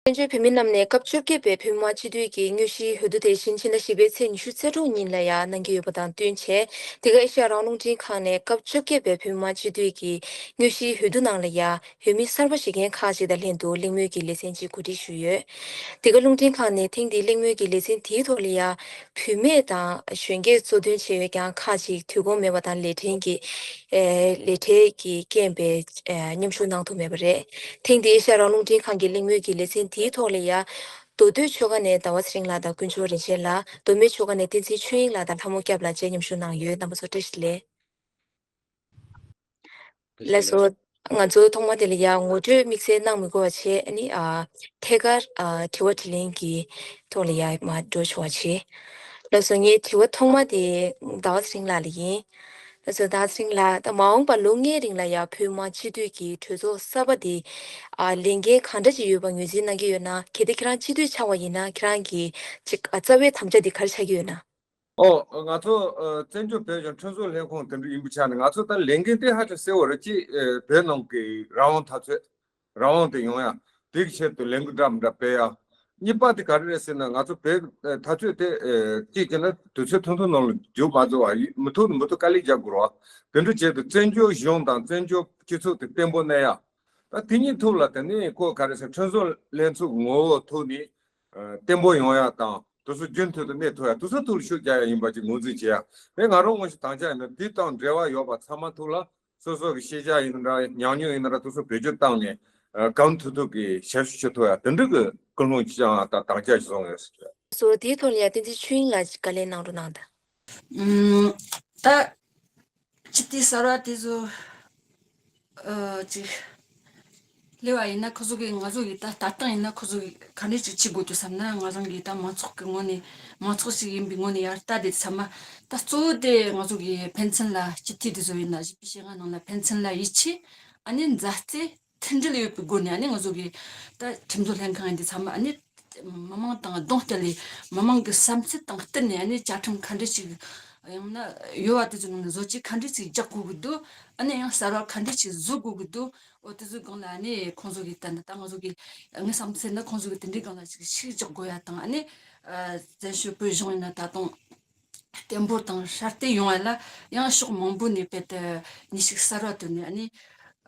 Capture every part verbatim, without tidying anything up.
བཙན་བྱོལ་བོད་མི་རྣམས་ནས་སྐབས་བཅོ་བརྒྱད་པའི་བོད་མི་མང་སྤྱི་འཐུས་ཀྱི་དངོས་གཞིའི་འོས་བསྡུ་དེ་ཕྱི་ཕྱི་ཟླ་བཞི་པའི་ཚེས་ཉི་ཤུ་རྩ་དྲུག་ཉིན་ལ་ཡང་གནང་གི་ཡོད་པ་དང་བསྟུན་བྱས། འདི་ག་ཨེ་ཤ་ཡ་རང་དབང་རླུང་འཕྲིན་ཁང་ནས་སྐབས་བཅོ་བརྒྱད་པའི་བོད་མི་མང་སྤྱི་འཐུས་ཀྱི་དངོས་གཞིའི་འོས་བསྡུ་ནང་ལ་ཡང་འོས་མི་གསར་པ་བཞེས་མཁན་ཁག་ཅིག་དང་ལྷན་དུ་གླེང་མོལ་གྱི་ལེ་ཚན་ཅིག་གོ་སྒྲིག་ཞུས་ཡོད། འདི་ག་རླུང་འཕྲིན་ཁང་ནས་ཐེངས་འདིའི་གླེང་མོལ་གྱི་ལེ་ཚན་དེའི་ཐོག་ལ་ཡང་བུད་མེད་དང་གཞོན་སྐྱེས་གཙོ་འདོན་བྱས་ཡོད་ཀྱང་ཁག་ཅིག་དུས་འཁོར་མེད་པ་དང་ལས་བྲེལ་གྱི་ཨེ་ལས་བྲེལ་གྱི་རྐྱེན་པས་ཨེ་མཉམ་ཞུགས་གནང་ཐུབ་མེད་པ་རེད། ཐེངས་འདིའི་ཨེ་ཤ་ཡ་རང་དབང་རླུང་འཕྲིན་ཁང་གི་གླེང་མོལ་གྱི་ལེ་ཚན་དེའི་ཐོག་ལ་ཡང་མདོ་སྟོད་ཆོལ་ཁ་ནས་ཟླ་བ་ཚེ་རིང་ལགས་དང་དཀོན་མཆོག་རིན་ཆེན་ལགས། མདོ་སྨད་ཆོལ་ཁ་ནས་བསྟན་འཛིན་ཆོས་དབྱིངས་ལགས་དང་ལྷ་མོ་སྐྱབས་ལགས་བཅས་མཉམ་ཞུགས་གནང་ཡོད། རྣམ་པ་ཚོ་བཀྲ་ཤིས་བདེ་ལེགས། ལགས་སོ། ང་ཚོ་ཐོག་མ་དེ་ལ་ཡང་ངོ་སྤྲོད་དམིགས་བསལ་གནང་མི་དགོས་པ་བྱས། ཨ་ནི་ཨ་ཐད་ཀར་ཨ་དྲི་བ་དྲིས་ལན་གྱི་ཐོག་ལ་ཡང་མར་འགྲོ་ཆོག་པ་བྱས། ལགས་སོ། ངའི་དྲི་བ་ཐོག་མ་དེ་ཟླ་བ་ཚེ་རིང་ལགས་ལ་ཡིན། ལགས་སོ། ཟླ་བ་ཚེ་རིང་ལགས། ད་མ་འོངས་པ་ལོ་ལྔའི་རིང་ལ་ཡང་བོད་མི་མང་སྤྱི་འཐུས་ཀྱི་གྲོས་ཚོགས་གསར་པ་དེ་ཨ་ལས་འགན་གང་འདྲ་ཅིག་ཡོད་པ་ངོས་འཛིན་གནང་གི་ཡོད་ན། གལ་ཏེ་ཁྱེད་རང་སྤྱི་འཐུས་ཆགས་པ་ཡིན་ན་ཁྱེད་རང་གི་ཅིག་ཨ་རྩ་བའི་དམ་བཅའ་དེ་ག་རེ་ཆགས་ཀྱི་ཡོད་ན། ཨོ། ང་ཚོ་ཨ་བཙན་བྱོལ་བོད་གཞུང་ཁྲིམས་བཟོ་ལྷན་ཁང་དེ་འདྲ་ཡིན་པའི་ཆ་ནས་ང་ཚོ་ད་ལས་འགན་དེ་ཧ་ཅང་གསལ་བོ་རེད། གཅིག་ཨ་བོད་ནང་གི་རང་དབང་འཐབ་རྩོད་རང་དབང་དེ་ཡོང་ཡ། དེ་གི་ཆེད་དུ་ལས་འགུལ་འདྲ་མི་འདྲ་སྤེལ་ཡ། གཉིས་པ་དེ་ག་རེ་རེད་ཟེར་ན། ང་ཚོ་བོད་ཨ་འཐབ་རྩོད་དེ་ཨ་གཅིག་བྱས་ན་དུས་ཚོད་ཐུང་ཐུང་ནང་ལ་མཇུག་མ་རྫོགས་པ། མི་ཐུབ་ན་མི་ཐུབ་དཀའ་ལས་རྒྱག་དགོས་རེད་བ། དེ་འདྲ་བྱས་ཏེ་བཙན་བྱོལ་གཞུང་དང་བཙན་བྱོལ་སྤྱི་ཚོགས་དེ་བརྟན་པོ་གནས་ཡ། ད་དེ་གཉིས་ཐུབ་ལ་དེ་ནས་ཁོ་ག་རེ་ཟེར། ཁྲིམས་བཟོ་ལྷན་ཚོགས་ངོ་བོ་ཐུབ་ནས་ཨ་བརྟན་པོ་ཡོང་ཡ་དང་། དེ་ཚོ་རྒྱུན་མཐུད་དུ་གནས་ཐུབ་ཡ། དེ་ཚོ་ཐུགས་ལ་ཤུགས་རྒྱག་ཡ་ཡིན་པ་ཅིག་ངོས་འཛིན་བྱེད་ཡ། དེ་ང་རང་ངོ་ཤེས་དང་ཆ་ཡིན་ན་འདི་དང་འབྲེལ་བ་ཡོད་པ་ཚང་མ་ཐུགས་ལ་སོ་སོ་གི་ཤེས་བྱ་ཡིན་ན་འདྲ། ཉམས་མྱོང་ཡིན་ན་འདྲ། དེ་ཚོ་བེད་སྤྱོད་བཏང་ནས་ཨ་གང་ཐུབ་ཐུབ་ཀྱི་ཞབས་ཞུ་བྱེད་ཐུབ་ཡ། དེ་འདྲ་གི་ཀུན་སློང་ཅིག་དང་དང་ཆ་ཞིག་བཟུང་ཡོད་ཟེར། སོ། དེའི་ཐོག་ལ་ཡ་བསྟན་འཛིན་ཆོས་དབྱིངས་ལགས་བཀའ་ལན་གནང་རོགས་གནང་དང་། ཨུམ། ད་སྤྱི་འཐུས་གསར་བ་དེ་ཚོ་ཨ་ཅིག་སླེབས་པ་ཡིན་ན། ཁོ་ཚོ་གི་ང་ཚོ་གི་ད་ལྟ་སྟངས་ཡིན་ན་ཁོ་ཚོ་གི་ག་འདྲས་ཅིག་བྱེད་དགོས་འདུག་བསམ་ན། ང་རང་གི་ད་མང་ཚོགས་ཀྱི་ངོས་ནས། མང་ཚོགས་ཤིག་ཡིན་པའི་ངོས་ནས་ཡར་ལྟ་དེ་ཚང་མ་ད་གཙོ་བོ་དེ་ང་ཚོ་གི་ཕན་ཚུན་ལ། སྤྱི་འཐུས་དེ་ཚོ་ཡིན་ན། བཞི་བཅུ་ཞེ་ལྔ་ནང་ལ་ཕན་ཚུན་ལ་ཡིད་ཆེས། ཨ་ནི་མཛའ་བརྩེ་མཐུན་སྒྲིལ་ཡོད་པའི་སྒོ་ནས། ཨ་ནི་ང་ཚོ་གི་ད་ཁྲིམས་བཟོ་ལྷན་ཁང་ཡིན་དེ་ཚང་མ་ཨ་ནི་མི་མང་དང་གདོང་གཏད་ལས། མི་མང་གི་བསམ་ཚུལ་དང་བསྟུན་ནས་ཨ་ནི་བཅའ་ཁྲིམས་ག་འདྲས་ཅིག་ཡང་ན་ཡོད་པ་དེ་ཚོ་ནང་ནས་བཟོ་བཅོས་ག་འདྲས་ཅིག་རྒྱག་དགོས་ཀྱི་འདུག་ཨ་ནི་ཡང་གསར་བ་ག་འདྲས་ཅིག་བཟོ་དགོས་ཀྱི་འདུག་འོ་དེ་ཚོའི་སྒང་ལ་ཨ་ནི་ཁོང་ཚོ་གི་ད་ནི་ད་ང་ཚོ་གི་ངའི་བསམ་ཚུལ་ནི་ཁོང་ཚོ་གི་དེ་འདྲའི་སྒང་ལ་ཅིག་ཤུགས་རྒྱག་དགོས་ཡ་དང་། ཨ་ནི་ཨ་བཙན་བྱོལ་བོད་གཞུང་ཡིན་ན་ད་དུང་བརྟན་པོ་དང་སྲ་བརྟན་ཡོང་བ་ལ་ཡང་ཕྱོགས་མང་པོ་ནས་རྦད་དེ་ནུས་ཤུགས་གསར་བ་བཏོན་ནས། ཨ་ནི་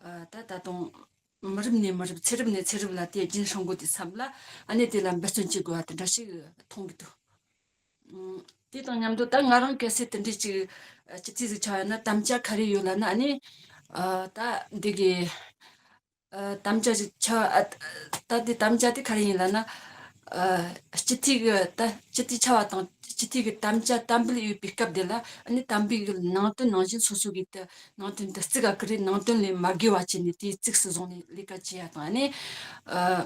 ཨ་ད་ད་དུང་མི་རབས་ནས་མི་རབས། ཚེ་རབས་ནས་ཚེ་རབས་ལ་དེ་རྒྱུན་སྲུང་དགོས་དུས་ཙམ་ལ། ཨ་ནི་དེ་ལ་འབད་བརྩོན་བྱེད་དགོས་པ་དེ་འདྲ་ཞིག་མཐོང་གི་འདུག་ཨུམ། དེ་དང་མཉམ་དུ་ད་ང་རང་གལ་སྲིད་དེ་འདྲའི་ཅིག་ཨ་སྤྱི་འཐུས་ཟིག་ཆགས་ཡོད་ན་དམ་བཅའ་ག་རེ་ཡོད་ལབ་ན། ཨ་ནི་ཨ་ད་འདི་གི་ཨ་དམ་བཅའ་ཞིག་ཆགས། ཨ་ད་དེ་དམ་བཅའ་དེ་ག་རེ་ཡིན་ལབ་ན། ཨ་སྤྱི་འཐུས་ཀྱི་ད་སྤྱི་འཐུས་ཆགས་པ་དང་སྤྱི་འཐུས་ཀྱི་དམ་བཅའ་དམ་འབུལ་ཡོད་པའི་སྐབས་དེ་ལ། ཨ་ནི་དམ་འབུལ་གྱི་ནང་དོན་ནང་བཞིན་སོ་སོ་གིས་ད་ནང་དོན་དེ་བརྩི་ག་གི་རེད། ནང་དོན་ལས་མ་འགལ་བ་བྱས་ནས་དེའི་གཙིགས་སུ་བཟུང་ནས་ལས་ཀ་བྱེད་ཡ་དང་། ཨ་ནི་ཨ་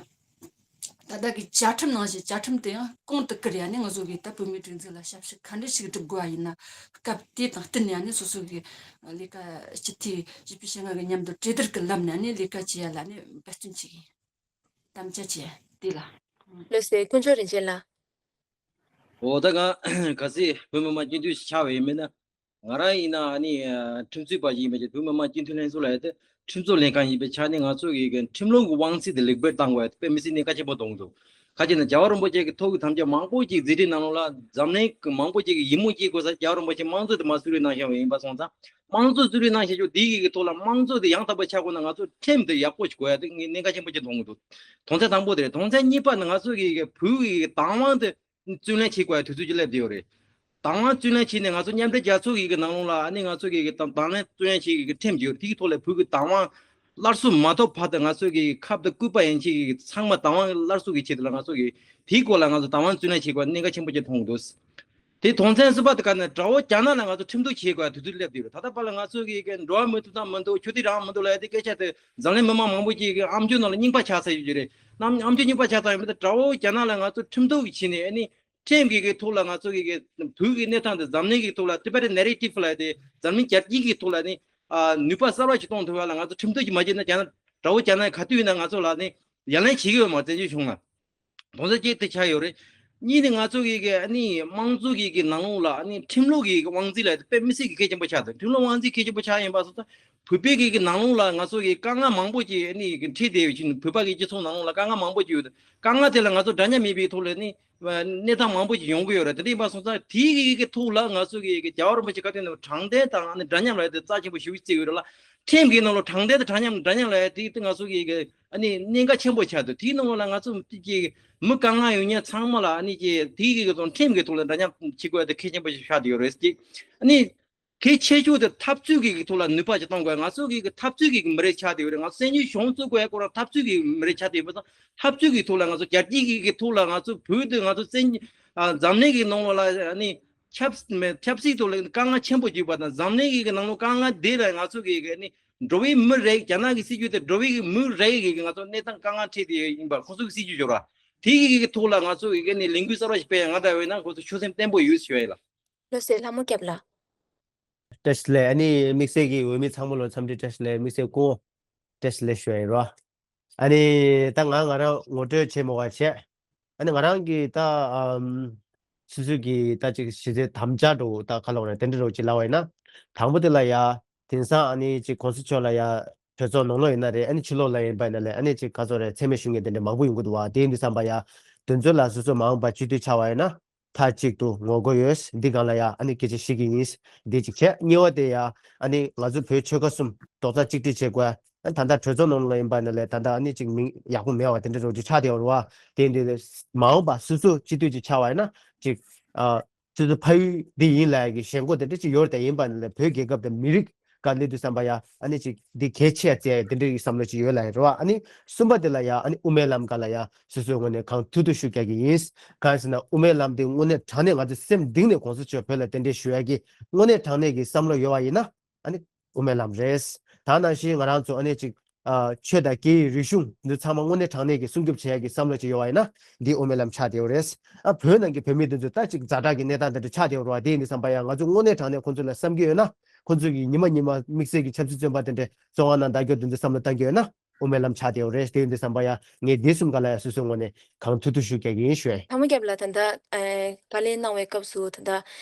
ད་ལྟ་གི་བཅའ་ཁྲིམས་ནང་བཞིན་བཅའ་ཁྲིམས་དེ་ཡང་གོང་དུ་བཀུར་ཡ། ནི་ང་ཚོ་གིས་ད་བོད་མིའི་སྒྲིག་འཛུགས་ལ་ཞབས་ཞུ་ག་འདྲ་ཞིག་སྒྲུབ་དགོས་པ་ཡིན་ན། སྐབས་དེ་དང་བསྟུན་ནས་ནི་སོ་སོ་གི་ལས་ཀ། སྤྱི་འཐུས་བཞི་བཅུ་ཞེ་ལྔ་གི་མཉམ་དུ་གྲོས་བསྡུར་གྱི་ལམ་ནས་ནི་ལས་ཀ་བྱེད་ཡ་ལ་ནི་འབད་བརྩོན་བྱེད་ཀྱི་ཡིན། དམ་བཅའ་བྱེད་དེ་ལ། ལགས་སོ། དཀོན་མཆོག་རིན་ཆེན་ལགས། འོ་ད་ང་གལ་སྲིད་བོད་མི་མང་སྤྱི་འཐུས་ཤིག་ཆགས་པ་ཡིན་མིན་ན། ང་རང་ཡིན་ན་ཨ་ནི་ཨ་ཁྲིམས་རྩོད་པ་ཞིག་ཡིན་པ་བྱས། བོད་མི་མང་སྤྱི་འཐུས་ལྷན་ཚོགས་ལ་ཡ་དེ་ཁྲིམས་བཟོ་ལྷན་ཁང་ཡིན་པའི་ཆ་ནས་ང་ཚོ་གི་ཁྲིམས་ལུགས་ཀྱི་དབང་ཚད་དེ་ལེགས་སྤེལ་གཏང་དགོས་ཡ་དེ་དཔེ་མི་སྲིད་གནད་འགག་ཆེན་པོ་མཐོང་གི་འདུག་ག་ཅི་ན་རྒྱལ་བ་རིན་པོ་ཆེ་གི་ཐུགས་ཀྱི་དམ་བཅའ་མང་པོ་ཅིག་མཛད་རིམ་ནང་ལོགས་ལ། འཛམ་གླིང་གི་མང་པོ་ཅིག་གིས་ཡིད་སྨོན་སྐྱེ་དགོས་ས། རྒྱལ་བ་རིན་པོ་ཆེ་དམངས་གཙོ་དེ་མར་གསོལ་རས་གནང་བཞག་པ་ཡིན་པ་སོང་ཙང་། དམངས་གཙོ་གསོལ་རས་གནང་བཞག་ཆོག་དེ་གི་ཐོག་ལ་དམངས་གཙོ་དེ་ཡང་དག་པ་ཆགས་དགོས་ན་ང་ཚོ་ཁྲིམས་དེ་ཡག་པོ་ཞིག་དགོས་ཡ་དེ་ངས་གནད་འགག་ཆེན་པོ་ཅིག་མཐོང་གི་འདུག་དོན་ཚན་དང་པོ་དེ་རེད། དོན་ཚན་གཉིས་པ་ནི་ང་ཚོ་གི་གི་བོད་ཀྱི་བདག་དབང་དེ་རྩོད་ལེན་བྱེད་དགོས་ཡ་དུས་ཚོད་ཅིག་སླེབས་བསྡད་ཡོད་རེད། བདག་དབང་རྩོད་ལེན་བྱས་ནས་ང་ཚོ་མཉམ་འབྲེལ་རྒྱལ་ཚོགས་ཀྱི་གི་ནང་ལོགས་ལ་ཨ་ནི་ང་ཚོ་གི་གི་བདག་དབང་རྩོད་ལེན་བྱེད་ཀྱི་གི་ཁྲིམས་ཅིག་ཡོད་རེད། དེ་གི་ཐོག་ལ་བོད་ཀྱི་བདག་དབང་སླར་གསོ་མ་ཐོབ་བར་དུ་ང་ཚོ་གི་ཁབ་དང་སྐུད་པ་ཡན་ཆད་ཀྱི་ཚང་མ་བདག་དབང་སླར་གསོ་གི་ཆེད་དུ་ལ་ང་ཚོ་གི་དེའི་སྐོར་ལ་ང་ཚོ་བདག་དབང་རྩོད་ལེན་བྱེད་དགོས་གནད་འགག་ཆེན་པོ་ཅིག་མཐོང་གི་འདུག་དེ་དོན་ཚན་གསུམ་པ་དེ་ག་ནི་དགྲ་བོ་རྒྱ་ནག་ལ་ང་ཚོ་ཁྲིམས་གཏུག་བྱེད་དགོས་དུས་ཚོད་སླེབས་བསྡད་ཡོད་རེད། ད་ལྟ་བར་ལ་ང་ཚོ་གི་གི་འགྲོ་བ་མི་ཐུབ་ཙམ་མི་འདུག་ཆོས་དད་རང་མི་འདུག་ལབ་ཡ་དེ་སྐད་ཆ་དེ་འཛམ་གླིང་མི་མང་མང་པོ་ཅིག་གི་ཨམ་ཅོག་ནང་ལ་རྙིང་པ་ཆགས་ཚར་ཡོད་ཀྱི་རེད། ནམ་ཨམ་ཅོག་རྙིང་པ་ཆགས་ཚར་ཡོད་མི་དེ་དགྲ་བོ་རྒྱ་ནག་ལ་ང་ཚོ་ཁྲིམས་གཏུག་གི་བྱས་ནས། ཨ་ནི་ཁྲིམས་ཀྱི་གི་ཐོག་ལ་ང་ཚོ་གི་གི་བོད་ཀྱི་གནས་སྟངས་དེ་འཛམ་གླིང་གི་ཐོག་ལ། Tibetan narrative་ལབ་ཡ་དེ་འཛམ་གླིང་རྒྱལ་སྤྱི་གི་ཐོག་ལ་ནི་ཨ་ནུས་པ་གསར་བ་ཞིག་གཏོང་ཐུབ་ཡ་ལ་ང་ཚོ་ཁྲིམས་གཏུག་ཅིག་མ་བྱས་ན། རྒྱ་ནག་དགྲ་བོ་རྒྱ་ནག་ག་དུས་ཡིན་ན་ང་ཚོ་ལ་ནི་ཡ་ལན་བྱེད་ཀྱི་ཡོད་མ་རེད། བཙན་བྱོལ་གཞུང་ལ། དོན་ཚན་གཅིག་དེ་ཆགས་ཡོད་རེད། གཉིས་ནི་ང་ཚོ་གི་གི་ཨ་ནི་དམངས་གཙོ་གི་གི་ནང་ལོགས་ལ་ཨ་ནི་ཁྲིམས་ལུགས་ཀྱི་གི་དབང་འཛིན་ལ་དཔེ་མི་སྲིད་ཀྱི་གལ་ཆེན་པོ་ཆགས་འདུག་ཁྲིམས་ལུགས་དབང་འཛིན་གལ་ཆེན་པོ་ཆགས་ཡིན་པ་སོང་ཙང་ བོད་པའི་གི་གི་ནང་ལོགས་ལ་ང་ཚོ་གི་དཀའ་ངལ་མང་པོ་ཅིག་ཨ་ནི་འཕྲད་བསྡད་ཡོད་ཕྱིན། བོད་པ་གི་སྤྱི་ཚོགས་ནང་ལོགས་ལ་དཀའ་ངལ་མང་པོ་ཅིག་ཡོད། དཀའ་ངལ་དེ་ལ་ང་ཚོ་འདྲ་མཉམ་མེད་པའི་ཐོག་ལ་ནི་གནས་སྟངས་མང་པོ་ཅིག་ཡོང་གི་ཡོད་རེད། དེ་འདྲ་ཡིན་པ་སོང་ཙང་དེའི་གི་གི་ཐོག་ལ་ང་ཚོ་གི་གི་རྒྱལ་བ་རིན་པོ་ཆེ་བཀའ་དྲིན་ནང་དྲང་བདེན་དང་ཨ་ནི་འདྲ་མཉམ་ལབ་ཡ་དེ་རྩ་ཆེན་པོ་ཞེ་པོ་ཅིག་བརྩི་གི་ཡོད་རེད་ལ། ཁྲིམས་ཀྱི་ནང་ལོགས་དྲང་བདེན་དང་འདྲ་མཉམ་འདྲ་མཉམ་ལབ་ཡ་དེ་ང་ཚོ་གི་གི་ཨ་ནི་གནད་འགག་ཆེན་པོ་ཆགས་འདུག་དེའི་ནང་ལོགས་ལ་ང་ཚོ་གི་མི་དཀའ་ངལ་ཡོད་མཁན་ཚང་མ་ལ་ཨ་ནི་གི་དེའི་གི་གི་ཐོག་ཁྲིམས་ཀྱི་ཐོག་ལ་འདྲ་མཉམ་བྱེད་དགོས་ཡ་དེ་གལ་ཆེན་པོ་ཞིག་ཆགས་བསྡད་ཡོད་རེད། ཅིག་ཨ་ནི། གལ་ཆེ་ཤོས་དེ་འཐབ་རྩོད་ཀྱི་ཐོག་ལ་ནུས་པ་ཅིག་གཏོང་དགོས། ང་ཚོ་གི་གི་འཐབ་རྩོད་ཀྱི་མི་རིགས་ཆགས་བསྡད་ཡོད་རེད། ང་ཚོ་བཙན་བྱོལ་གཞུང་བཙུགས་དགོས་ཡ་སྐོར་ལ་འཐབ་རྩོད་ཀྱི་མི་རིགས་ཆགས་བསྡད་ཡོད་པ་དང་། འཐབ་རྩོད་ཀྱི་ཐོག་ལ་ང་ཚོ་རྒྱལ་སྤྱི་གི་གི་ཐོག་ལ་ང་ཚོ་བོད་དེ་ང་ཚོ་བཙན་ཨ་འཛམ་གླིང་གི་ནང་ལོགས་ལ་ཨ་ནི་ཆབ་མེད་ཆབ་སྲིད་ཐོག་ལ་དཀའ་ངལ་ཆེན་པོ་ཡོད་པ་དང་། འཛམ་གླིང་གི་གི་ནང་ལོགས་དཀའ་ངལ་དེ་ལ་ང་ཚོ་གི་གི་ཨ་ནི་འགྲོ་བའི་མི་རིགས། རྒྱ་ནག་གི་སྲིད་ཇུས་དེ་འགྲོ་བའི་གི་མི་རིགས་གི་གི་ང་ཚོ་གནས་སྟངས་དཀའ་ངལ་འཕྲད་བསྡད་ཡོད་པ་ཁོ་ཚོ་གི་སྲིད་ཇུས་འབྱོར་བ་དེ་གི་གི་ཐོག་ལ་ང་ཚོ་གི་གི་ཨ་ནི་ལས་འགུལ་གསར་བ་ཞིག་སྤེལ་ཡ་ང་འདྲ་བས་ན་ཁོ་ཚོ་ཆོད་སེམས་བརྟན་པོ་ཡོད་ཞུ་ཡ་ཡིན་ལ། ལགས་སོ། ལྷ་མོ་སྐྱབས་ལགས། བཀྲ་ཤིས་བདེ་ལེགས། ཨ་ནི་དམིགས་བསལ་གྱི་འོས་མི་ཚང་མ་ལ་འཚམས་འདྲི་བཀྲ་ཤིས་བདེ་ལེགས། དམིགས་བསལ་སྐུ་ངོ་བཀྲ་ཤིས་བདེ་ལེགས་ཞུ་ཡ་ཡིན་རོ། ཨ་ནི་ད་ང་ང་རང་ངོ་སྤྲོད་བྱེད་མོ་བ་བྱས། ཨ་ནི་ང་རང་གི་ད་ཨམ་སོ་སོ་གི་ད་ཅིག་གཞི་རྩའི་དམ་བཅའ་འདྲ་བོ་ད་ག་ལབ་དགོས་རེད། དེ་འདྲ་འདྲ་བོ་ཅིག་ལབ་པ་ཡིན་ན། དང་པོ་དེ་ལ་ཡ་དེང་སང་ཨ་ནི་ཅིག་གོང་ས་མཆོག་ལ་ཡ་གྲོས་ཚོགས་ནང་ལོགས་ཡིན་ན་རེད། ཨ་ནི་ཕྱི་ལོགས་ལ་ཡིན་པ་ཡིན་ན་ལས་ཨ་ནི་ཅིག་ག་ཚོད་རེད། མཚན་སྨད་ཞུ་མཁན་དེ་འདྲ་མང་པོ་ཡོང་གི་འདུག་བ། དེ་ཡིན་དུས་ཙམ་པ་ཡ་དེ་ཚོ་ལ་སོ་སོ་མ་འོངས་པ་སྤྱི་འཐུས་ཆགས་པ་ཡིན་ན། མཐའ་གཅིག་ཏུ་ངོ་རྒོལ་ཡོད། འདི་སྒང་ལ་ཡ་ཨ་ནི་སྐད་ཆ་བཤད་ཀྱི་ཡིན། འདི་གཅིག་བྱས། གཉིས་པ་དེ་ཡ་ཨ་ནི་ང་ཚོ་བོད་ཆོལ་ཁ་གསུམ་རྡོག་རྩ་གཅིག་སྒྲིལ་བྱེད་དགོས། ཨ་ད་ལྟ་གྲོས་ཚོགས་ནང་ལ་ཡིན་པ་ན་ལས་ད་ལྟ་ཨ་ནི་གཅིག་མིང་ཡག་པོ་མེད་པ་དེ་འདྲ་རོ་གཅིག་ཆགས་བསྡད་ཡོད་རེད་བ། དེ་འདི་མ་འོངས་པ་སོ་སོ་སྤྱི་འཐུས་གཅིག་ཆགས་པ་ཡིན་ན་གཅིག་ཨ་སོ་སོ་ཕ་ཡུལ་འདི་ཡིན་ལབ་ཡ་གི་ཞེན་ཁོག་དེ་འདྲ་གཅིག་ཡོད་རེད། དེ་ཡིན་པ་ན་ལས་བོད་རྒྱལ་ཁབ་དང་མི་རིགས་ག་སླེབས་དུས་ཙམ་པ་ཡ་ཨ་ནི་ཅིག་འདི་གལ་ཆེ་ཡ་བརྩི་ཡ་དེ་འདྲའི་བསམ་བློ་ཅིག་ཡོད་ལ་ཡ་རེད་བ། ཨ་ནི་གསུམ་པ་དེ་ལ་ཡ་ཨ་ནི་དབུ་མའི་ལམ་སྒང་ལ་ཡ་སོ་སོའི་ངོས་ནས་གང་ཐུབ་ཐུབ་ཤུགས་རྒྱག་གི་ཡིན། གང་ཟེར་ན་དབུ་མའི་ལམ་དེ་དངོས་གནས་དྲང་གནས་ང་ཚོ་སེམས་གཏིང་ནས་གོང་ས་མཆོག་བོད་ལ་གདན་འདྲེན་ཞུ་ཡ་གི་དངོས་གནས་དྲང་གནས་ཀྱི་བསམ་བློ་ཡོད་པ་ཡིན་ན་ཨ་ནི་དབུ་མའི་ལམ་རེད། ད་ནང་བཞིན་ང་རང་ཚོ་ཨ་ནི་ཅིག་ཨ་ཆོས་དང་སྐད་ཡིག་རིག་གཞུང་འདི་ཚང་མ་དངོས་གནས་དྲང་གནས་ཀྱི་སྲུང་སྐྱོབ་བྱེད་ཡ་གི་བསམ་བློ་ཅིག་ཡོད་པ་ཡིན་ན་འདི་དབུ་མའི་ལམ་ཆགས་བསྡད་ཡོད་རེད། ཨ་བོད་ནང་གི་བོད་མི་འདི་ཚོ་ད་ཅིག་ཛ་དྲག་གི་གནས་སྟངས་དེ་འདྲ་ཆགས་བསྡད་ཡོད་རེད་བ། དེ་ཡིན་དུས་ཙམ་པ་ཡ་ང་ཚོ་དངོས་གནས་དྲང་གནས་ཁོང་ཚོ་ལ་བསམ་གྱི་ཡོད་ན། ཁོང་ཚོ་གིས་ཉི་མ་ཉི་མ་དམིགས་བསལ་གྱི་ཆབ་སྲིད་བཙོན་པ་དེ་འདྲ་བཙོན་ཁང་ནང་བསྡད་རྒྱུ་དེ་ཚོ་བསམ་བློ་བཏང་གི་ཡོད་ན་དབུ་མའི་ལམ་ཆགས་བསྡད་ཡོད་རེད། དེ་ཡིན་དུས་ཙམ་པ་ཡ་ངས་འདི་གསུམ་ག་ལ་ཡ་སོ་སོའི་ངོས་ནས་གང་ཐུབ་ཐུབ་ཤུགས་རྒྱག་གི་ཡིན་ཞུ་ཡ་ཡིན། ལྷ་མོ་སྐྱབས་ལགས། ད་ལྟ་ཨ་བཀའ་ལན་གནང་བའི་སྐབས་སུ་ད་ལྟ་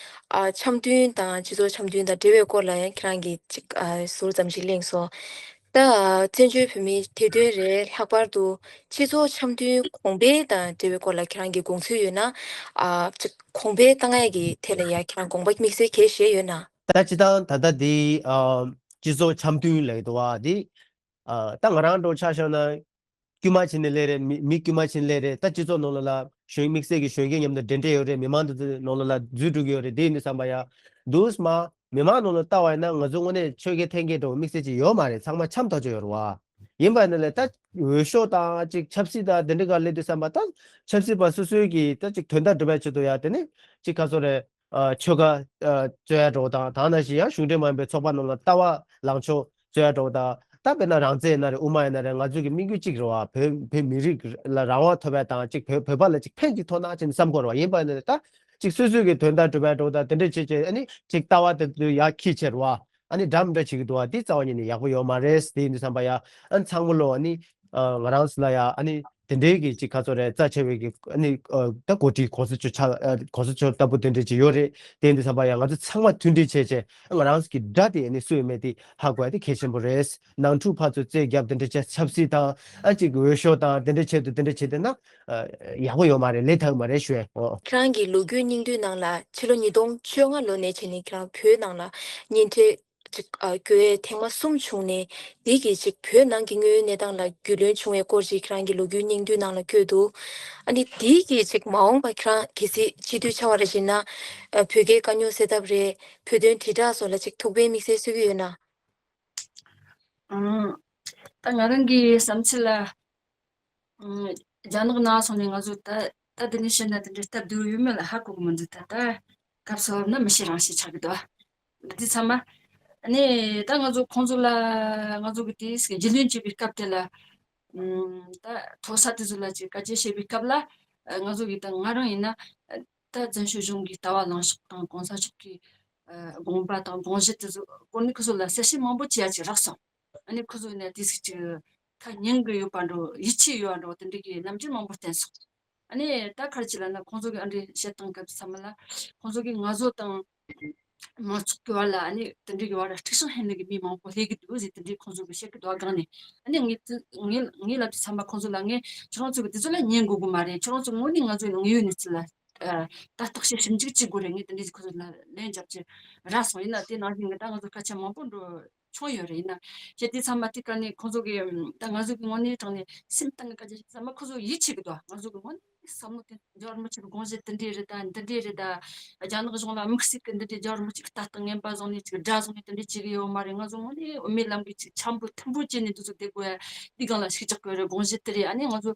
ཨ་འཆམ་མཐུན་དང་སྤྱི་ཚོགས་འཆམ་མཐུན་དང་འབྲེལ་བའི་སྐོར་ལ་ཡང་ཁྱེད་རང་གིས་ཅིག་ཨ་ཟུར་ཙམ་ཞིག་གླེང་སོང་། ད་བཙན་བྱོལ་བོད་མིའི་དེ་དོན་རེད། ལྷག་པར་དུ་སྤྱི་ཚོགས་འཆམ་མཐུན་གོང་འཕེལ་དང་འབྲེལ་བའི་སྐོར་ལ་ཁྱེད་རང་གི་དགོངས་ཚུལ་ཡོད་ན། ཨ་ཅིག་གོང་འཕེལ་བཏང་ཡས་ཀྱི་ཐད་ལ་ཡ་ཁྱེད་རང་དགོངས་པ་དམིགས་བསལ་གལ་བཞེས་ཡོད་ན། ད་སྤྱིར་བཏང་ད་ལྟ་འདི་ཨ་སྤྱི་ཚོགས་འཆམ་མཐུན་ལབ་ཀྱི་འདུག་བ། འདི་ཨ་ད་ང་རང་འདྲ་ཆ་བཞག་ན་དཀྱུས་མ་བྱས་ནས་སླེབས་རེད། མི་མི་དཀྱུས་མ་བྱས་ནས་སླེབས་རེད། ད་སྤྱི་ཚོགས་ནང་ལོགས་ལ་གཞོན་དམིགས་བསལ་གྱི་གཞོན་སྐྱེས་མཉམ་དུ་འབྲེལ་འདྲིས་ཡོད་རེད། མི་མང་དེ་ཚོ་ནང་ལོགས་ལ་འཛུལ་འགྲོ་གི་ཡོད་རེད། དེ་ཡིན་དུས་ཙམ་པ་ཡ་འདུག་སེ་མ་མི་མང་ནང་ལ་ལྟ་བ་ཡིན་ན་ང་ཚོ་དངོས་གནས་ཆོས་ཁས་ལྷན་རྒྱས་འདྲ་བོ་དམིགས་བསལ་ཅིག་ཡོད་མ་རེད། ཚང་མ་འཆམ་ཐག་ཆོད་ཡོད་རེད་བ། ཡིན་པ་ཡིན་ན་ལས་ད་འོས་ཤོག་དང་ཅིག་ཆབ་སྲིད་དང་དེ་འདྲ་ག་སླེབས་དུས་ཙམ་པ་ད་ཆབ་སྲིད་པ་སོ་སོའི་གི་ད་ཅིག་དོན་དག་སྒྲུབ་པའི་ཆེད་དུ་ཡ་དེ་ནི་ཅིག་ག་ཚོད་རེད། ཨ་ཆོལ་ཁ་ཨ་རྩོད་ཡ་འདྲ་བོ་དང་། ད་ནང་བཞིན་ཡང་གཞུང་འབྲེལ་མ་ཡིན་པའི་ཚོགས་པ་ནང་ལ་ལྟ་བ་ལངས་ཕྱོགས་རྩོད་ཡ་འདྲ་བོ་དང་། ད་དཔེར་ན་རང་བཙན་ཡིན་ན་རེད། དབུ་མ་ཡིན་ན་རེད། ང་ཚོའི་གི་དམིགས་ཡུལ་གཅིག་རེད་བ། བོད་བོད་མི་རིགས་ལ་རང་དབང་ཐོབ་ཡ་དང་ཅིག་བོད་བོད་པ་ལ་ཅིག་ཕན་ཅིག་ཐོགས་ན་ཅིག་བསམ་གྱི་ཡོད་རེད་བ། ཡིན་པ་ཡིན་ན་རེད། ད་ཅིག་སོ་སོའི་གི་དོན་དག་སྒྲུབ་ཡ་འདྲ་བོ་དང་དེ་འདྲ་བྱེད་བྱེད་ཨ་ནི་ཅིག་ལྟ་བ་དེ་ཚོ་ཡར་འཁྱེར་བྱས་རེད་བ། ཨ་ནི་འདྲ་མི་འདྲ་བྱེད་ཀྱི་འདུག་བ། འདི་རྩ་བ་ཉིད་ནས་ཡག་པོ་ཡོད་མ་རེད། དེ་ཡིན་དུས་ཙམ་པ་ཡ་ཨ་ནི་ཚང་མ་ལོ་ཨ་ནི་ཨ་ང་རང་ཚོ་ལ་ཡ་ཨ་ནི་དེ་འདྲའི་གི་ཅིག་ག་ཚོད་རེད། རྩ་ཆེ་བའི་གི་ཨ་ནི་ཨ་ད་འགོ་ཁྲིད་གོང་ས་མཆོག་ཆགས་ཨ་གོང་ས་མཆོག་ལྟ་བུ་དེ་འདྲ་ཅིག་ཡོད་རེད། དེ་ཡིན་དུས་ཙམ་པ་ཡ་ང་ཚོ་ཚང་མ་མཐུན་སྒྲིལ་བྱས་བྱས་ཨ་ང་རང་ཚོ་གི་དགྲ་དེ་ཨ་ནི་སུ་ཡིན་མིན་དེ་ཧ་གོ་ཡ་དེ་གལ་ཆེན་པོ་རེད། ནང་འཁྲུག་ཕར་ཚུར་རྩོད་རྒྱབ་དེ་འདྲ་བྱས། ཆབ་སྲིད་དང་ཨ་ཅིག་འོས་ཤོག་དང་དེ་འདྲ་ཆེད་དུ་དེ་འདྲ་བྱས་བསྡད་ན་ཨ་ཡག་པོ་ཡོད་མ་རེད། ལས་ཐབས་མ་རེད་ཞུ་ཡ། ཨོ། ཁྱེད་རང་གི་ལོ་རྒྱུས་སྙིང་བསྡུས་ནང་ལ་ཕྱི་ལོ་ཉིས་སྟོང་བཅོ་ལྔ་ལོ་ནས་བྱས་ནས་ཁྱེད་རང་བོད་ནང་ལ་གཉེན་འཕྲད་ཅིག་ཨ་དགོས་ཡས་ཐེངས་མ་གསུམ་བྱུང་ནས་དེ་གིས་ཅིག་བོད་ནང་གི་དངོས་ཡོད་གནས་སྟངས་ལ་རྒྱུས་ལོན་བྱུང་བའི་སྐོར་ཅིག་ཁྱེད་རང་གི་ལོ་རྒྱུས་སྙིང་བསྡུས་ནང་ལ་བཀོད་འདུག་ཨ་ནི་དེ་གིས་ཅིག་མ་འོངས་པ་ཁྱེད་རང་གལ་སྲིད་སྤྱི་འཐུས་ཆགས་པ་རེད་ཟེར་ན་ཨ་བོད་སྐད་དཀའ་རྙོག་སེལ་ཐབས་རེད། བོད་དོན་དྲིལ་བསྒྲགས་སོགས་ལ་ཅིག་ཐུགས་ཕན་དམིགས་བསལ་གསོས་ཀྱི་ཡོད་ན། ཨང་། ད་ང་རང་གི་བསམ་ཚུལ་ལ། ཨང་། རྒྱ་ནག་ནང་སོང་ནས་ང་ཚོ་ད་ད་དེ་ནས་བཤད་ན་དེ་འདྲའི་སྟབས་བདེ་བོ་ཡོད་མེད་ལ་ཧ་གོ་གི་མི་འདུག་ད་ད་སྐབས་སུ་བབ་ན་མི་ཤེས་རང་ཤེས་ཆགས་ཀྱི་འདུག་འདི་ཚང་མ། ཨ་ནི་ད་ང་ཚོ་ཁོང་ཚོ་ལ་ང་ཚོ་གི་དེའི་རྒྱུས་ལོན་བྱེད་པའི་སྐབས་དེ་ལ། ཨང་། ད་མཐོ་ས་དེ་ཚོ་ལ་ཅིག་བཀའ་འཁྱེར་བྱེད་པའི་སྐབས་ལ་ང་ཚོ་གི་ད་ང་རང་ཡིན་ན་ད་བཙན་བྱོལ་གཞུང་གི་ལྟ་བ་ལངས་ཕྱོགས་དང་གོང་ས་མཆོག་གི་ཨ་དགོངས་པ་དང་དགོངས་གཞི་དེ་ཚོ་སྐོར་ནས་ཁོ་ཚོ་ལ་གསལ་བཤད་མང་པོ་བྱེད་ཡ་ཅིག་རག་སོང་། ཨ་ནི་ཁོ་ཚོ་ནས་དེ་ཟིག་ཅིག་ཁ་ཉན་གི་ཡོད་པ་འདྲ་བོ། ཡིད་ཆེས་ཡོད་པ་འདྲ་བོ། དེ་འདྲ་གི་རྣམ་འགྱུར་མང་པོ་བསྟན་སོང་། ཨ་ནི་ད་ག་རེ་བྱས་ལབ་ན་ཁོང་ཚོ་གི་ཨ་འདྲ་བཤད་སྟངས་སྐབས་ཚང་མ་ལ་ཁོང་ཚོ་གི་ང་ཚོ་དང་ མང་ཚོགས་ཀྱི་བར་ལ་ཨ་ནི་དེ་འདྲའི་གི་བར་ལ་དཀྲུག་ཤིང་ཧེ་ནི་གི་མི་མང་པོ་སླེབས་ཀྱི་འདུག་ཟེར་དེ་འདྲའི་ཁོང་ཚོ་གི་བཤད་ཀྱི་འདུག་ག་སྒང་ནས། ཨ་ནི་ངས་དེ་ངས་ངས་ལབ་དུས་ཚང་མ་ཁོང་ཚོ་ལ་ངས་ཁྱེད་རང་ཚོ་གི་དེ་ཚོ་ལ་ཉན་དགོས་གི་མ་རེད། ཁྱེད་རང་ཚོ་དངོས་གནས་ང་ཚོའི་དངོས་ཡོད་གནས་ཚུལ་ལ་ཨ་ལྟ་རྟོག་བྱེད་ཞིབ་འཇུག་བྱེད་དགོས་རེད། ངས་དེ་འདྲའི་ཁོང་ཚོ་ལ་ལན་རྒྱབ་ཀྱི་རག་སོང་། ཡིན་ན་དེ་ནང་བཞིན་ངས་ད་ང་ཚོ་སྐད་ཆ་མང་པོ་འགྲོ་བྱུང་ཡོད་རེད། ཡིན་ན་ཞེ་དེ་ཚང་མ་དེ་ག་ནས་ཁོང་ཚོ་གི་ད་ང་ཚོ་གི་དངོས་གནས་དྲང་ནས་སེམས་གཏིང་གི་སྐད་ཆ་ཚང་མ་ཁོང་ཚོ་ཡིད་ཆེས་གི་འདུག་ང་ཚོ་གི་དངོས་གནས་བསམ་བློ་དེ་རྒྱ་གར་མི་གཅིག་གི་དགོངས་གཞི་དེ་འདྲས་རེད་ད། འདི་འདྲས་རེད་ད། རྒྱ་ནག་གཞུང་ལ་དམིགས་བསལ་གི་འདི་འདྲས་རྒྱ་གར་མི་གཅིག་གི་ལྟ་སྟངས་ངན་པ་བཟུང་ནས་ཅིག་དགྲ་བཟུང་ནས་དེ་འདྲས་བྱེད་གི་ཡོད་མ་རེད། ང་ཚོ་དངོས་གནས་དབུ་མའི་ལམ་གི་ཅིག་འཆམ་པོ་མཐུན་པོ་བྱས་ནས་འདི་ཚོ་བསྡད་དགོས་ཡ་འདི་སྒང་ལ་ཤུགས་རྒྱག་དགོས་རེད། དགོངས་གཞི་དེ་རེད། ཨ་ནི་ང་ཚོ་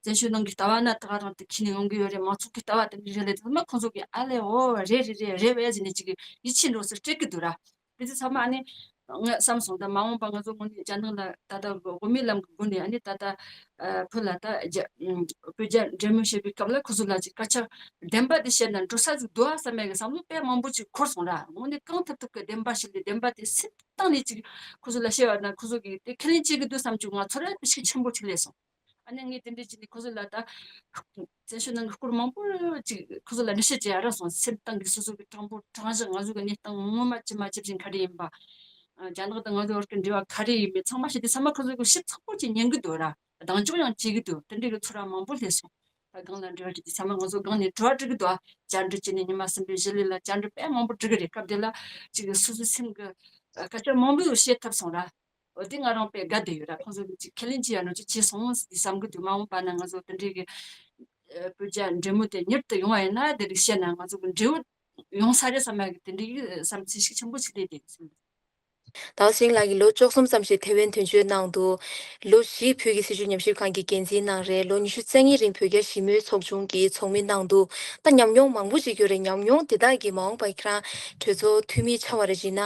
བཙན་བྱོལ་ནང་གི་ལྟ་བ་ན་ད་ག་རང་དེ་ཁས་ལེན་ཡོང་གི་ཡོད་རེད། མང་ཚོགས་ཀྱི་ལྟ་བ་དེ་འདྲས་རེད་ལས་དེ་ཚང་མ་ཁོང་ཚོ་གི་ཨ་ལས་འོ་རེད་རེད་རེད་རེད་བས་ཟེར་ནས་ཅིག་ཡིད་ཆེས་འགྲོ་སར་སྤྲད་གི་འདུག་ར། དེ་ཚོ་ཚང་མ་ཨ་ནི་ང་བསམ་སོང་། ད་མ་འོངས་པ་ང་ཚོ་དངོས་གནས་རྒྱ་ནག་ལ་ད་ལྟ་དབུ་མའི་ལམ་གྱི་སྒོ་ནས་ཨ་ནི་ད་ལྟ་ཨ་བོད་ལ་ད་རྒྱ་ཨུམ་བོད་རྒྱ་འབྲེལ་མོལ་བྱེད་པའི་སྐབས་ལ་ཁོ་ཚོ་ལ་ཅིག་སྐད་ཆ་བདེན་པ་དེ་བཤད་ན་འགྲོ་ས་ཟིག་འདུག་ཨ་བསམ་ཡ་གི་བསམ་བློ་དཔེ་མང་པོ་ཅིག་འཁོར་སོང་ར། དངོས་གནས་གང་ཐུབ་ཐུབ་ཀྱི་བདེན་པ་ཞིག་ལས་བདེན་པ་དེ་སེམས་གཏིང་ནས་ཅིག་ཁོ་ཚོ་ལ་བཤད་པ་ན་ཁོ་ཚོ་གིས་དེ་ཁས་ལེན་བྱེད་ཀྱི་འདུག་བསམ་བྱུང་། ང་ཚོར་ཨ་ཤུགས་ཆེན་པོ་ཅིག་སླེབས་སོང་། ཨ་ནི་ངས་དེ་འདྲའི་བྱས་ནས་ཁོ་ཚོ་ལ་ད་བཙན་བྱོལ་ནང་གི་སྐོར་མང་པོ་ཅིག་ཁོ་ཚོ་ལ་འགྲེལ་བཤད་བྱེད་ཡ་རག་སོང་། སེམས་གཏིང་གི་སོ་སོ་གི་དྲང་པོ་དྲང་གཞག་ང་ཚོ་གི་གནས་སྟངས་ངོ་མ་ཇི་མ་ཇི་བཞིན་ག་རེ་ཡིན་པ། ཨ་རྒྱ་ནག་དང་ང་ཚོའི་བར་གྱི་འབྲེལ་བ་ག་རེ་ཡིན་མིན་ཚང་མ་བཤད་དེ་ཚང་མ་ཁོ་ཚོ་གི་ཞིབ་ཚགས་པོ་ཅིག་ཉན་གི་འདུག་ར། གདེང་འཇོག་ཡང་བྱེད་གི་འདུག་དེ་འདྲའི་གི་ཚོར་བ་མང་པོ་སླེབས་སོང་། ད་སྒང་ལ་འབྲེལ་བ་བྱེད་དུས་ཚང་མ་ང་ཚོ་སྒང་ནས་དྲི་བ་དྲི་གི་འདུག་བཅར་འདྲི་བྱས་ནས་ཉི་མ་གསུམ་པའི་གཞི་ལས་ལ་བཅར་འདྲི་དཔེ་མང་པོ་དྲི་གི་རེད། སྐབས་དེ་ལ་ཅིག་སོ་སོའི་སེམས་ཀྱི་སྐད་ཆ་མང་པོ་བཤད་ཐུབ་སོང་ར། འོ་དེ་ང་རང་དཔེ་དགའ་བསྡད་ཡོད་ར། ཁོང་ཚོ་གི་ཅིག་ཁས་ལེན་བྱེད་ཡ་ནོ་ཅིག་བྱས་སོང་ཟེར་བསམ་གི་འདུག་མ་འོངས་པ་ན་ང་ཚོ་དེ་འདྲའི་གི་བོད་རྒྱ་འབྲེལ་མོལ་དེ་མྱུར་དུ་ཡོང་བ་ཡིན་ན་དེ་རིགས་བཤད་ན་ང་ཚོ་གི་འབྲེལ་བ་ཡོང་ས་རེད་བསམ་ཡ་གི་དེ་འདྲའི་གི་བསམ་ཚུལ་ཤུགས་ཆེན་པོ་ཞིག་སླེབས་བསྡད་ཡོད། ཟླ་བ་སེང་ལགས་ཀྱིས་ལོ་བཅུ་གསུམ་ཙམ་ཞིག་ཐེ་ཝན་དོན་གཅོད་གནང་འདུག་ལོ་བཞི་བོད་ཀྱི་སྲིད་བྱུས་ཉམས་ཞིབ་ཁང་གི་འགན་འཛིན་གནང་རེད། ལོ་ཉི་ཤུ་རྩ་གཉིས་རིང་བོད་རྒྱ་ཞི་མོལ་ཚོགས་ཆུང་གི་ཚོགས་མི་གནང་འདུག་ད་ཉམས་མྱོང་མང་པོ་ཞིག་ཡོད་རེད། ཉམས་མྱོང་དེ་དག་གིས་མ་འོངས་པར་ཁྱེད་རང་གྲོས་ཚོགས་འཐུས་མི་ཆགས་པ་རེད་བྱས་ན།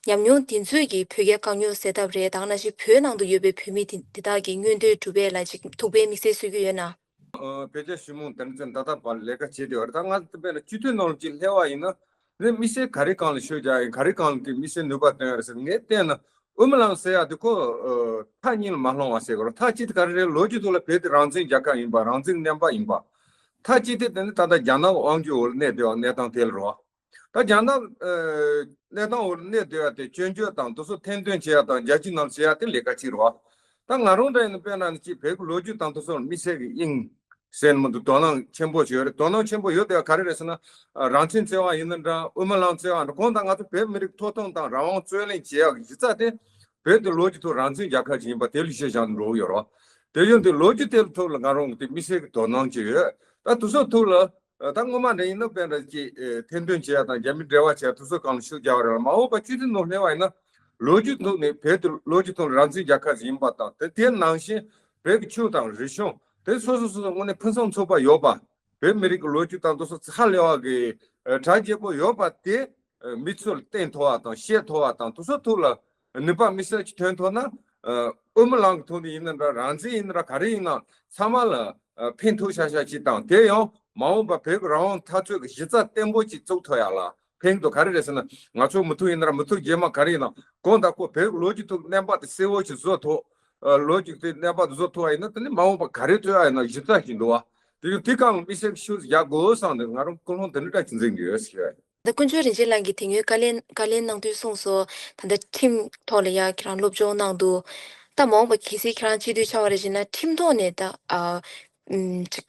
ཉམས་མྱོང་དེ་ཚོས་ཀྱིས་བོད་རྒྱ་དཀའ་རྙོག་སེལ་ཐབས་རེད། ད་ག་ནང་བཞིན་བོད་ནང་དུ་ཡོད་པའི་བོད་མི་དེ་དེ་དག་གི་མངོན་འདོད་སྒྲུབ་པ་ལ་ཅིག་ཐུགས་ཕན་དམིགས་བསལ་གསོས་ཀྱི་ཡོད་ན། ཨ་བོད་རྒྱ་ཞི་མོལ་དེ་ཚོ་ད་ལྟ་བར་ལས་ཀ་བྱེད་བསྡད་ཡོད་རེད། ད་ང་ཚོ་དཔེར་ན་སྤྱི་འཐུས་ནང་ལ་ཅིག་སླེབས་པ་ཡིན་ན་ནི་དམིགས་བསལ་ག་རེ་སྒང་ལ་ཤུགས་རྒྱག་ཡིན། ག་རེ་སྒང་ལ་དེ་དམིགས་བསལ་ནུས་པ་བཏོན་ཡོད་རེད་ཟེར་ངས་བལྟས་ན། དབུ་མའི་ལམ་ཟེར་ཡ་དེ་ཁོ་ཨ་མཐའ་གཉིས་ལ་མ་ལྷུང་བ་ཟེར་དགོས་རེད། མཐའ་གཅིག་དེ་ག་རེ་རེད། ལོ་རྒྱུས་ཐོག་ལ་བོད་དེ་རང་བཙན་རྒྱལ་ཁབ་ཡིན་པ། རང་བཙན་གནས་བབ་ཡིན་པ། མཐའ་གཅིག་དེ་དེ་ནི་ད་ལྟ་རྒྱ་ནག་གི་དབང་སྒྱུར་འོག་ལ་གནས་བསྡད་པ་གནས་སྟངས་དེ་ལ་རེད་བ། ད་རྒྱ་ནག་ཨ་གནས་སྟངས་འོག་ལ་གནས་བསྡད་པ་དེ་སྐྱོན་བརྗོད་དང་དེ་ཚོ་ཐེར་འདོན་བྱེད་ཡ་དང་རྒྱལ་སྤྱིའི་ནང་བྱེད་ཡ་དེ་ལས་ཀ་གཅིག་རེད་བ། ད་ང་རང་འདྲ་ཡིན་ན་དཔེར་ན་ཅིག་བོད་ཀྱི་ལོ་རྒྱུས་དང་དེ་ཚོ་ལ་དམིགས་བསལ་གྱི་དབྱིངས་ཟེར་ནས་མི་འདུག་དོ་སྣང་ཆེན་པོ་ཞིག་ཡོད་རེད། དོ་སྣང་ཆེན་པོ་ཡོད་དེ་ག་རེ་རེད་ཟེར་ན། ཨ་རང་བཙན་བརྩི་བ་ཡིན་ན་འདྲ། དབུ་མའི་ལམ་བརྩི་བ་འདྲ། གང་ལྟར་ང་ཚོ་བོད་མི་རིགས་ཐོབ་ཐང་དང་རང་དབང་རྩོད་ལེན་བྱེད་ཡག་གི་གཞི་རྩ་དེ་བོད་དེ་ལོ་རྒྱུས་ཐོག་རང་བཙན་རྒྱལ་ཁབ་ཅིག་ཡིན་པ་དེ་ལ་གཞི་བཞག་ནས་འགྲོ་གི་ཡོད་རེད། དེ་ཡིན་དུས་ལོ་རྒྱུས་དེ་ལ་ཐོག་ལ་ང་རང་གི་དེ་དམིགས་བསལ་གྱི་དོ་སྣང་ཅིག་ཡོད། ད་དེ་ཚོ་ཐོག་ལ་ཨ་ད་སྔོན་མ་འདྲ་ཡིན་ན་དཔེར་ན་ཅིག་ཨ་ཐེར་འདོན་བྱེད་ཡག་དང་རྒྱ་མི་འབྲེལ་བ་བྱེད་ཡག་དེ་ཚོ་སྒང་ལ་ཤུགས་རྒྱག་པ་རེད་ལ། མ་འོངས་པ་སྤྱི་འཐུས་ནང་སླེབས་པ་ཡིན་ན་ལོ་རྒྱུས་ཐོག་ནས་བོད་དེ་ལོ་རྒྱུས་ཐོག་ལ་རང་བཙན་རྒྱལ་ཁབ་ཅིག་ཡིན་པ་དང་དེ་དེ་ནང་བཞིན་བོད་ཀྱི་ཆོས་དང་རིག་གཞུང་དེ་སོ་སོ་སོ་སོ་དངོས་གནས་ཕུན་སུམ་ཚོགས་པ་ཡོད་པ། བོད་མི་རིགས་ཀྱི་ལོ་རྒྱུས་དང་དེ་ཚོ་ཧ་ལས་པ་གི་ཨ་གྲ་རྒྱས་པོ་ཡོད་པ་དེ་ཨ་མི་ཚོ་ལ་བསྟན་ཐུབ་པ་དང་བཤད་ཐུབ་པ་དང་དེ་ཚོ་ཐོག་ལ་ནུས་པ་དམིགས་བསལ་གྱི་ཐོན་ཐུབ་ན། ཨ་དབུ་མའི་ལམ་གྱི་ཐོག་ནས་ཡིན་ན་འདྲ། རང་བཙན་ཡིན་ན་འདྲ། ག་རེ་ཡིན་ན་ཚང་མ་ལ་ཨ་ཕན་ཐོགས་ཤག་ཤག་ཅིག་དང་། དེ་ཡང་མ་འོངས་པ་བོད་ཀྱི་རང་དབང་འཐབ་རྩོད་ཀྱི་གཞི་རྩ་བརྟན་པོ་ཅིག་བཙུགས་ཐུབ་ཡག་ལ་ཕན་གྱི་འདུག་ག་རེ་རེད་ཟེར་ན་ང་ཚོ་མི་ཐོག་ཡིན་ན་འདྲ། མི་ཐོག་རྗེས་མ་ག་རེ་ཡིན་ན་གང་ལྟར་ཁོ་བོད་ཀྱི་ལོ་རྒྱུས་ཐོག་གནས་བབ་དེ་གསལ་བོ་ཅིག་བཟོ་ཐུབ། ཨ་ལོ་རྒྱུས་དེ་གནས་བབ་དེ་བཟོ་ཐུབ་པ་ཡིན་ན་དེ་ནི་མ་འོངས་པ་ག་རེ་རྩོད་ཡག་ཡིན་ན་གཞི་རྩ་ཞིག་འདུག་བ། དེ་ཡང་དེ་གང་དམིགས་བསལ་ཤུགས་རྒྱག་དགོས་བསམ་ནས་ང་རང་ཀུན་སློང་དེ་འདྲ་འདྲ་ཅིག་འཛིན་གྱི་ཡོད་ཟེར། ད་དཀོན་མཆོག་རིན་ཆེན་ལགས་ཀྱིས་དེ་སྔོན་བཀའ་ལན་བཀའ་ལན་གནང་དུས་གསུངས་སོང་། ད་ལྟ་ཁྲིམས་ཐོག་ལ་ཡ་ཁྱེད་རང་སློབ་སྦྱོང་གནང་འདུག་ད་མ་འོངས་པ་གལ་སྲིད་ཁྱེད་རང་སྤྱི་འཐུས་ཆགས་པ་རེད་ཅེ་ན་ཁྲིམས་ཐོག་ནས་ད་ཨ་ཨུམ་ཅིག་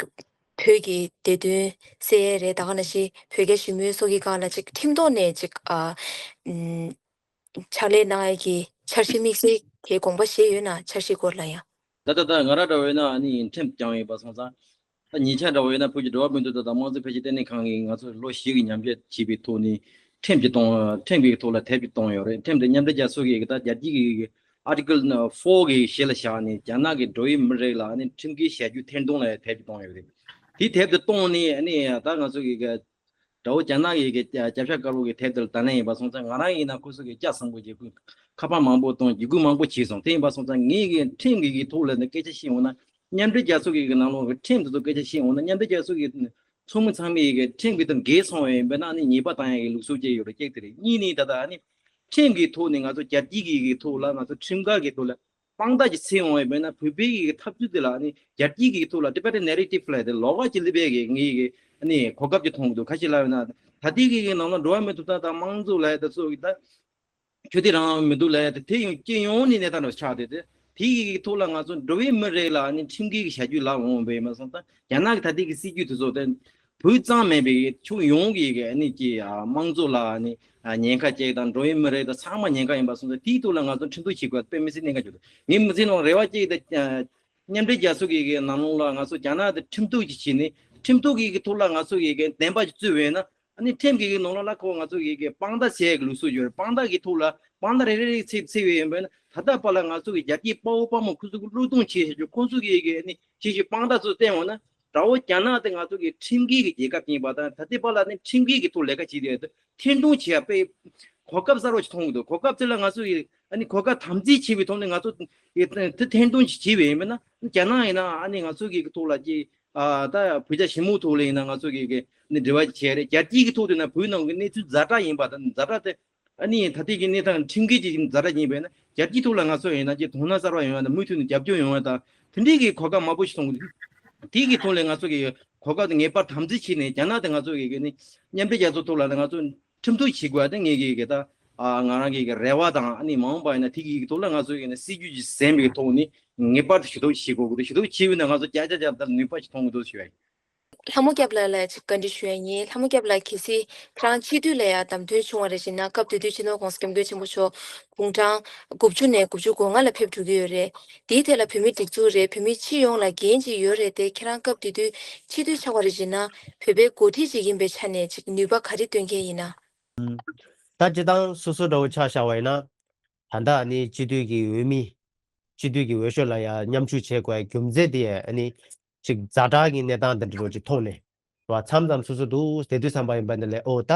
བོད་ཀྱི་བདེ་དོན་སེལ་ཡས་རེད། ད་ག་ནང་བཞིན་བོད་རྒྱ་ཞི་མོལ་སོགས་ཀྱི་སྒང་ལ་ཅིག་ཁྲིམས་ཐོག་ནས་ཅིག་ཨ་ཨུམ་ཕྱག་ལས་གནང་ཡས་ཀྱི་འཆར་གཞི་དམིགས་བསལ་གྱི་དགོངས་པ་བཞེས་ཡོད་ན། འཆར་གཞི་སྐོར་ལ་ཡང་། ད་ལྟ་ད་ང་རང་འདྲ་བོ་ཡིན་ན་ཨ་ནི་ཁྲིམས་སྦྱངས་ཡོད་པ་སོང་ཙང་། ད་ཉེ་ཆར་འདྲ་བོ་ཡིན་ན་བོད་ཀྱི་འགྲོ་བ་མིའི་ཐོབ་ཐང་དང་དམངས་གཙོ་འཕེལ་རྒྱས་ལྟེ་གནས་ཁང་གིས་ང་ཚོར་ལོ་བཞི་གི་ཉམས་ཞིབ་བྱས་པའི་ཐོག་ནས་ཁྲིམས་ཀྱི་ཐོག་ཁྲིམས་ཀྱི་ཐོག་ལ་དེབ་ཅིག་བཏོན་ཡོད་རེད། ཁྲིམས་དེ་མཉམ་འབྲེལ་རྒྱལ་ཚོགས་ཀྱི་ད་རྒྱལ་སྤྱིའི་གི་Article four གི་གཞི་ལ་བཞག་ནས་རྒྱ་ནག་གི་འགྲོ་བ་མིའི་རིགས་ལ་ཨ་ནི་ཁྲིམས་འགལ་བྱ་རྒྱུ་ཐེར་འདོན་ལ་དེབ་ཅིག་བཏོན་ཡོད་རེད། དེ་དེབ་དེ་བཏོན་ནས་ཨ་ནི་ད་ང་ཚོ་གི་གི་དགྲ་བོ་རྒྱ་ནག་གི་གི་རྒྱབ་ཤ་དཀར་པོ་གི་དེབ་དེ་ལ་ལྟ་ལན་ཡིན་པ་སོང་ཙང་ང་རང་ཡིན་ན་ཁོ་ཚོ་གི་སྐྱ་བཟང་པོ་བྱེད་དགོས། ཁ་པར་མང་པོ་གཏོང་། འཇིགས་སྐུལ་མང་པོ་བྱས་སོང་། དེ་ཡིན་པ་སོང་ཙང་ངས་གི་ཁྲིམས་ཀྱི་གི་ཐོག་ལ་ནི་སྐད་ཆ་བཤད་འོང་ན་མཉམ་འབྲེལ་རྒྱལ་ཚོགས་ཀྱི་གི་ནང་ལོགས་གི་ཁྲིམས་དེ་ཚོ་སྐད་ཆ་བཤད་འོང་ན་མཉམ་འབྲེལ་རྒྱལ་ཚོགས་ཀྱི་ཚོགས་མི་ཚང་མས་གི་ཁྲིམས་ཀྱི་དང་འགལ་སོང་བ་ཡིན་པ་ན་ནི་ཉེས་པ་བཏང་ཡ་གི་ལུགས་སྲོལ་ཅིག་ཡོད་རེད། གཅིག་དེ་རེད། གཉིས་ནི་ད་ལྟ་ནི་ཁྲིམས་ཀྱི་ཐོག་ནས་ང་ཚོ་རྒྱལ་སྤྱི་གི་གི་ཐོག་ལ་ང་ཚོ་ཁྲིམས་འགལ་གི་ཐོག་ལ་དཔང་རྟགས་ཅིག་འཚོལ་འོང་བ་ཡིན་པ་ན་བོད་པའི་གི་འཐབ་རྩོད་དེ་ལ་ནི་རྒྱལ་སྤྱི་གི་ཐོག་ལ་Tibetan narrative ལབ་དེ་ལོགས་ཀ་ཅིག་སླེབས་པའི་གི་ངའི་གི་ནི་གོ་སྐབས་ཅིག་མཐོང་གི་འདུག་ཁ་ཤས་ལབ་ཡོད་ན། ད་ལྟའི་གི་གི་ནང་ལ་འགྲོ་བ་མིའི་ཐོབ་ཐང་དང་དམངས་གཙོ་ལབ་ཡ་ད་ཚོ་གི་ད་ཆོས་དད་རང་དབང་མི་འདུག་ལབ་ཡ་ད་དེ་ཡང་སྤྱི་ཡོངས་ནས་གནས་སྟངས་འདྲ་ཆགས་བསྡད་དེ། དེ་གི་གི་ཐོག་ལ་ང་ཚོ་འགྲོ་བའི་མི་རིགས་ལ་ཨ་ནི་ཁྲིམས་འགལ་གི་བྱ་སྤྱོད་ལབ་འོང་བས་མ་སོང་ཙང་རྒྱ་ནག་གི་ད་ལྟའི་གི་སྲིད་ཇུས་དེ་ཚོ་དེ་བོད་ཙམ་མིན་པའི་ཕྱོགས་ཡོངས་ཀྱི་གི་ཨ་ནི་ཀྱི་ཨ་དམངས་གཙོ་ལ་ཨ་ནི་ཨ་ཉེན་ཁ་བཅུག་དང་འགྲོ་བའི་མི་རིགས་དང་ཚང་མ་ཉེན་ཁ་ཡིན་པ་སོང་ཙང་དེའི་ཐོག་ལ་ང་ཚོ་ཁྲིམས་གཏུག་བྱེད་དགོས་དཔེ་མི་སྲིད་གནད་འགག་ཆེན་པོ་འདུག་ངའི་མི་ཚེ་ནང་རེ་བ་བཅོལ་དང་། མཉམ་འབྲེལ་རྒྱལ་ཚོགས་ཀྱི་གི་ནང་ལོགས་ལ་ང་ཚོ་རྒྱ་ནག་དང་ཁྲིམས་གཏུག་ཅིག་བྱས་ནས་ཁྲིམས་གཏུག་གི་གི་ཐོག་ལ་ང་ཚོ་གི་གི་བདེན་པ་ཅིག་བཙུགས་པ་ཡིན་ན་ཨ་ནི་ཁྲིམས་ཀྱི་གི་ནང་ལོགས་ལ་ཁོ་ང་ཚོ་གི་གི་དཔང་རྟགས་བྱེད་ཡག་གི་ལུགས་སྲོལ་ཡོད་རེད། དཔང་རྟགས་ཀྱི་ཐོག་ལ་དཔང་རྟགས་རེ་རེ་རེ་བྱས་བྱས་པ་ཡིན་པ་ཡིན་ན་ད་ལྟ་བར་ལ་ང་ཚོ་གི་རྒྱལ་གཅེས་དཔའ་བོ་དཔའ་མོ་ཁོ་ཚོ་གི་བློས་གཏོང་བྱས་བྱས་ཁོ་ཚོ་གི་གི་ཨ་ནི་བྱས་བྱས་དཔང་རྟགས་ཚོ་བསྟན་འོང་ན་དགྲ་བོ་རྒྱ་ནག་དེ་ང་ཚོ་གི་ཁྲིམས་འགལ་གི་རྒྱལ་ཁབ་ཡིན་པ་དང་ད་ལྟའི་བར་ལ་ནི་ཁྲིམས་འགལ་གི་ཐོག་ལས་ཀ་བྱས་ཏེ་ཐེར་འདོན་བྱེད་ཡག་དཔེ་གོ་སྐབས་གསར་པ་ཞིག་མཐོང་གི་འདུག་གོ་སྐབས་དེ་ལ་ང་ཚོ་ཡི་ཨ་ནི་གོ་སྐབས་དམ་འཛིན་བྱེད་པའི་ཐོག་ནས་ང་ཚོ་ཡི་དེ་ཐེར་འདོན་ཞིག་བྱས་པ་ཡིན་པ་ན་རྒྱ་ནག་ཡིན་ན་ཨ་ནི་ང་ཚོ་གི་ཐོག་ལ་ཅིག་ཨ་ད་བོད་རྒྱ་ཞི་མོལ་ཐོག་ལ་ཡིན་ན་ང་ཚོ་གི་གི་ནི་འབྲེལ་བ་ཅིག་བྱས་རེད། རྒྱལ་སྤྱིའི་གི་ཐོག་དེ་ན་བོད་ནང་གི་གནས་ཚུལ་ཛ་དྲག་ཡིན་པ་དང་ཛ་དྲག་དེ་ཨ་ནི་ད་ལྟའི་གི་གནས་སྟངས་ཁྲིམས་འགལ་གྱི་ཛ་དྲག་ཡིན་པས་ན་རྒྱལ་སྤྱིའི་ཐོག་ལ་ང་ཚོ་ཡིན་ན་ཅིག་དོ་སྣང་གསར་པ་ཡོང་བ་དང་མུ་མཐུད་ནས་རྒྱབ་སྐྱོར་ཡོང་བ་དང་དེ་འདྲའི་གི་གོ་སྐབས་མང་པོ་ཞིག་མཐོང་གི་འདུག་དེའི་གི་ཐོག་ལ་ང་ཚོ་གི་གོ་སྐབས་དེ་ངེས་པར་དམ་འཛིན་བྱས་ནས་རྒྱ་ནག་དང་ང་ཚོ་གི་གི་ནི་མཉམ་འབྲེལ་རྒྱལ་ཚོགས་ཐོག་ལ་ང་ཚོ་ཁྲིམས་གཏུག་བྱེད་དགོས་པ་དེ་ངེད་ཀྱི་གི་ད་ཨ་ང་རང་གི་གི་རེ་བ་དང་ཨ་ནི་མ་འོངས་པ་ཡིན་ན་དེ་གི་གི་ཐོག་ལ་ང་ཚོ་གི་ནི་སྲིད་ཇུས་ཀྱི་ཟིན་པའི་ཐོག་ནས་ངེས་པར་དུ་ཞུ་གཏུག་བྱེད་དགོས་ཀྱི་འདུག་ཞུ་གཏུག་བྱས་པ་ཡིན་ན་ང་ཚོ་བརྒྱ་ཆ་བརྒྱ་ལྟར་ནུས་པ་ཞིག་ཐོན་གྱི་འདུག་ཞུ་བ་ཡིན། ལྷ་མོ་སྐྱབས་ལགས་ལ་ཅིག་བཀའ་འདྲི་ཞུ་ཡ་ཡིན། ལྷ་མོ་སྐྱབས་ལགས་གལ་སྲིད་ཁྱེད་རང་སྤྱི་འཐུས་ལ་ཡ་བདམས་ཐོན་བྱུང་བ་རེད་ཅེ་ན་སྐབས་དེ་དུས་སྤྱི་ནོར་༸གོང་ས་༸སྐྱབས་མགོན་ཆེན་པོ་མཆོག་དགུང་གྲངས་དགུ་བཅུ་ནས་དགུ་བཅུ་གོ་ལྔ་ལ་ཕེབས་འགྲོ་གི་ཡོད་རེད། དེའི་ཐད་ལ་བོད་མིའི་སྒྲིག་འཛུགས་རེད་བོད་མི་སྤྱི་ཡོངས་ལ་འགན་ཅིག་ཡོད་རེད་དེ་ཁྱེད་རང་སྐབས་དེ་དུས་སྤྱི་འཐུས་ཆགས་པ་རེད་ཅེ་ན་བོད་པའི་འགོ་ཁྲིད་ཅིག་ཡིན་པའི་ཆ་ནས་ཅིག་ནུས་པ་ག་རེ་བཏོན་མཁན་ཡིན་ན། ད་སྤྱི་བཏང་སོ་སོ་འདྲ་བོ་ཆ་བཞག་པ་ཡིན་ན། ད་ལྟ་ནི་སྤྱི་འཐུས་ཀྱི་འོས་མི། སྤྱི་འཐུས་ཀྱི་འོས་ཤོག་ལ་ཡང་མཉམ་ཞུགས་བྱེད་དགོས་རྒྱུ་མཚན་དེ་ཨ་ནི། ཅིག་ཛ་དྲག་གི་གནས་སྟངས་དེ་འདྲ་རོ་ཅིག་མཐོང་ནས། བ་མཚམས་མཚམས་སོ་སོ་འདུག་དེ་དུས་བསམ་པ་ཡིན་པ་འདི་ལས་ཨོ་ད།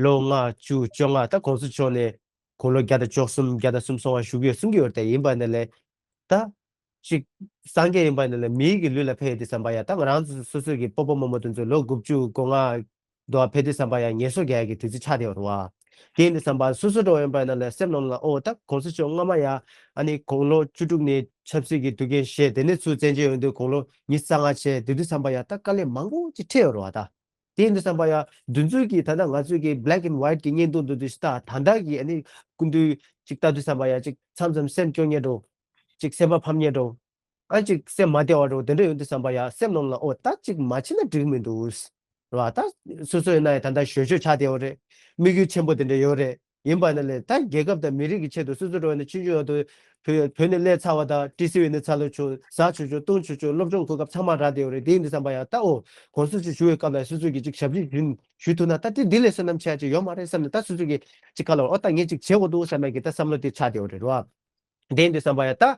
ལོ་ལྔ་བཅུ་བཅོ་ལྔ་ད་གོང་ས་མཆོག་ནས་དགུང་ལོ་བརྒྱ་དང་བཅུ་གསུམ་བརྒྱ་དང་སུམ་ཅུ་སོང་བ་བཞུགས་ཡོད་གསུང་གི་ཡོད་དེ་ཡིན་པ་འདི་ལས། ད། ཅིག་སངས་རྒྱས་ཡིན་པ་ཡིན་ན་མིའི་གི་ལུས་ལ་ཕེབས་ཏེ་བསམ་པ་ཡ་ད་ང་རང་ཚོ་སོ་སོའི་གི་སྤོ་བོ་རྨོ་མོ་དེ་ཚོ་ལོ་དགུ་བཅུ་གོ་ལྔ་དུ་ཕེབས་ཏེ་བསམ་པ་ཡ་ངལ་གསོ་རྒྱག་ཡ་གི་དུས་ཚོད་ཆགས་བསྡད་ཡོད་རེད་བ། དེ་ཡིན་དུས་བསམ་པ་སོ་སོ་འགྲོ་ཡིན་པ་ཡིན་ན་ལས་སེམས་ནང་ལ་ཨོ་ད་གོང་ས་མཆོག་སྔ་མ་ཡ་ཨ་ནི་དགུང་ལོ་བཅུ་དྲུག་ནས་ཆབ་སྲིད་ཀྱི་དུས་འགན་བཞེས་དེ་ནས་ཚུར་བཙན་བྱོལ་ཡོང་དུས་དགུང་ལོ་ཉི་ཤུ་རྩ་ལྔ་བྱས་དེ་དུས་བསམ་པ་ཡ་ད་དཀའ་ལས་མང་པོ་ཅིག་འཕྲད་ཡོད་རེད་བ་ད། དེ་ཡིན་དུས་བསམ་པ་ཡ། འདི་ཚོའི་གི་ད་ལྟ་ང་ཚོའི་གི་black and white་གི་བརྙན་ཐུང་འདི་ཚོ་ཞིག་ལྟ་ད་ལྟ་གི་ཨ་ནི་སྐུ་མདུན་ཅིག་ལྟ་དུས་བསམ་པ་ཡ་ཅིག་མཚམས་མཚམས་སེམས་སྐྱོ་ཉེ་འགྲོ། ཅིག་སེམས་པ་ཕམ་ཉེ་འགྲོ། ཨ་ཅིག་སེམས་མ་བདེ་བ་འགྲོ་དེ་འདྲ་ཡོང་དུས་བསམ་པ་ཡ་སེམས་ནང་ལ་ཨོ་ད་ཅིག་མ་བྱེད་ན་འགྲིག་མི་འདུག་ར་བ་ད། སོ་སོ་ཡིན་ན་ཡ་ད་ལྟ་གཞོན་ཤོས་ཆགས་བསྡད་ཡོད་རེད། དམིགས་ཡུལ་ཆེན་པོ་དེ་འདྲ་ཡོད་རེད། ཡིན་པ་ན་ལས་ད་རྒྱལ་ཁབ་དང་མི་རིགས་ཀྱི་ཆེད་དུ་སོ་སོ་འགྲོ་བ་ན་ཆུང་ཆུང་ཡོད་དུ་བོད་བོད་ནས་སླེབས་ཚར་བ་དང་ཏི་སི་ཝི་ནས་ཚར་ལོ་ཆུང་ཟ་ཆུང་ཆུང་བཏུང་ཆུང་ཆུང་སློབ་སྦྱོང་གོ་སྐབས་ཚང་མ་རག་བསྡད་ཡོད་རེད། དེ་ཡིན་དུས་བསམ་པ་ཡང་ད་ཨོ་གོང་ས་མཆོག་བཞུགས་པའི་སྐབས་ལ་སོ་སོ་གི་ཅིག་ཞབས་ཕྱི་ཞུ་ཞུ་ཐུབ་ན་ད་དེ་འདི་ལས་བསོད་ནམས་ཆེ་ཡ་ཅིག་ཡོད་མ་རེད་བསམ་ནས་ད་སོ་སོ་གི་ཅིག་ཁ་ལ་ཨོ་ད་ངས་ཅིག་བྱེད་དགོས་འདུག་བསམ་ཡ་གི་ད་བསམ་བློ་དེ་ཆགས་བསྡད་ཡོད་རེད་རོ། དེ་ཡིན་དུས་བསམ་པ་ཡང་ད། ད་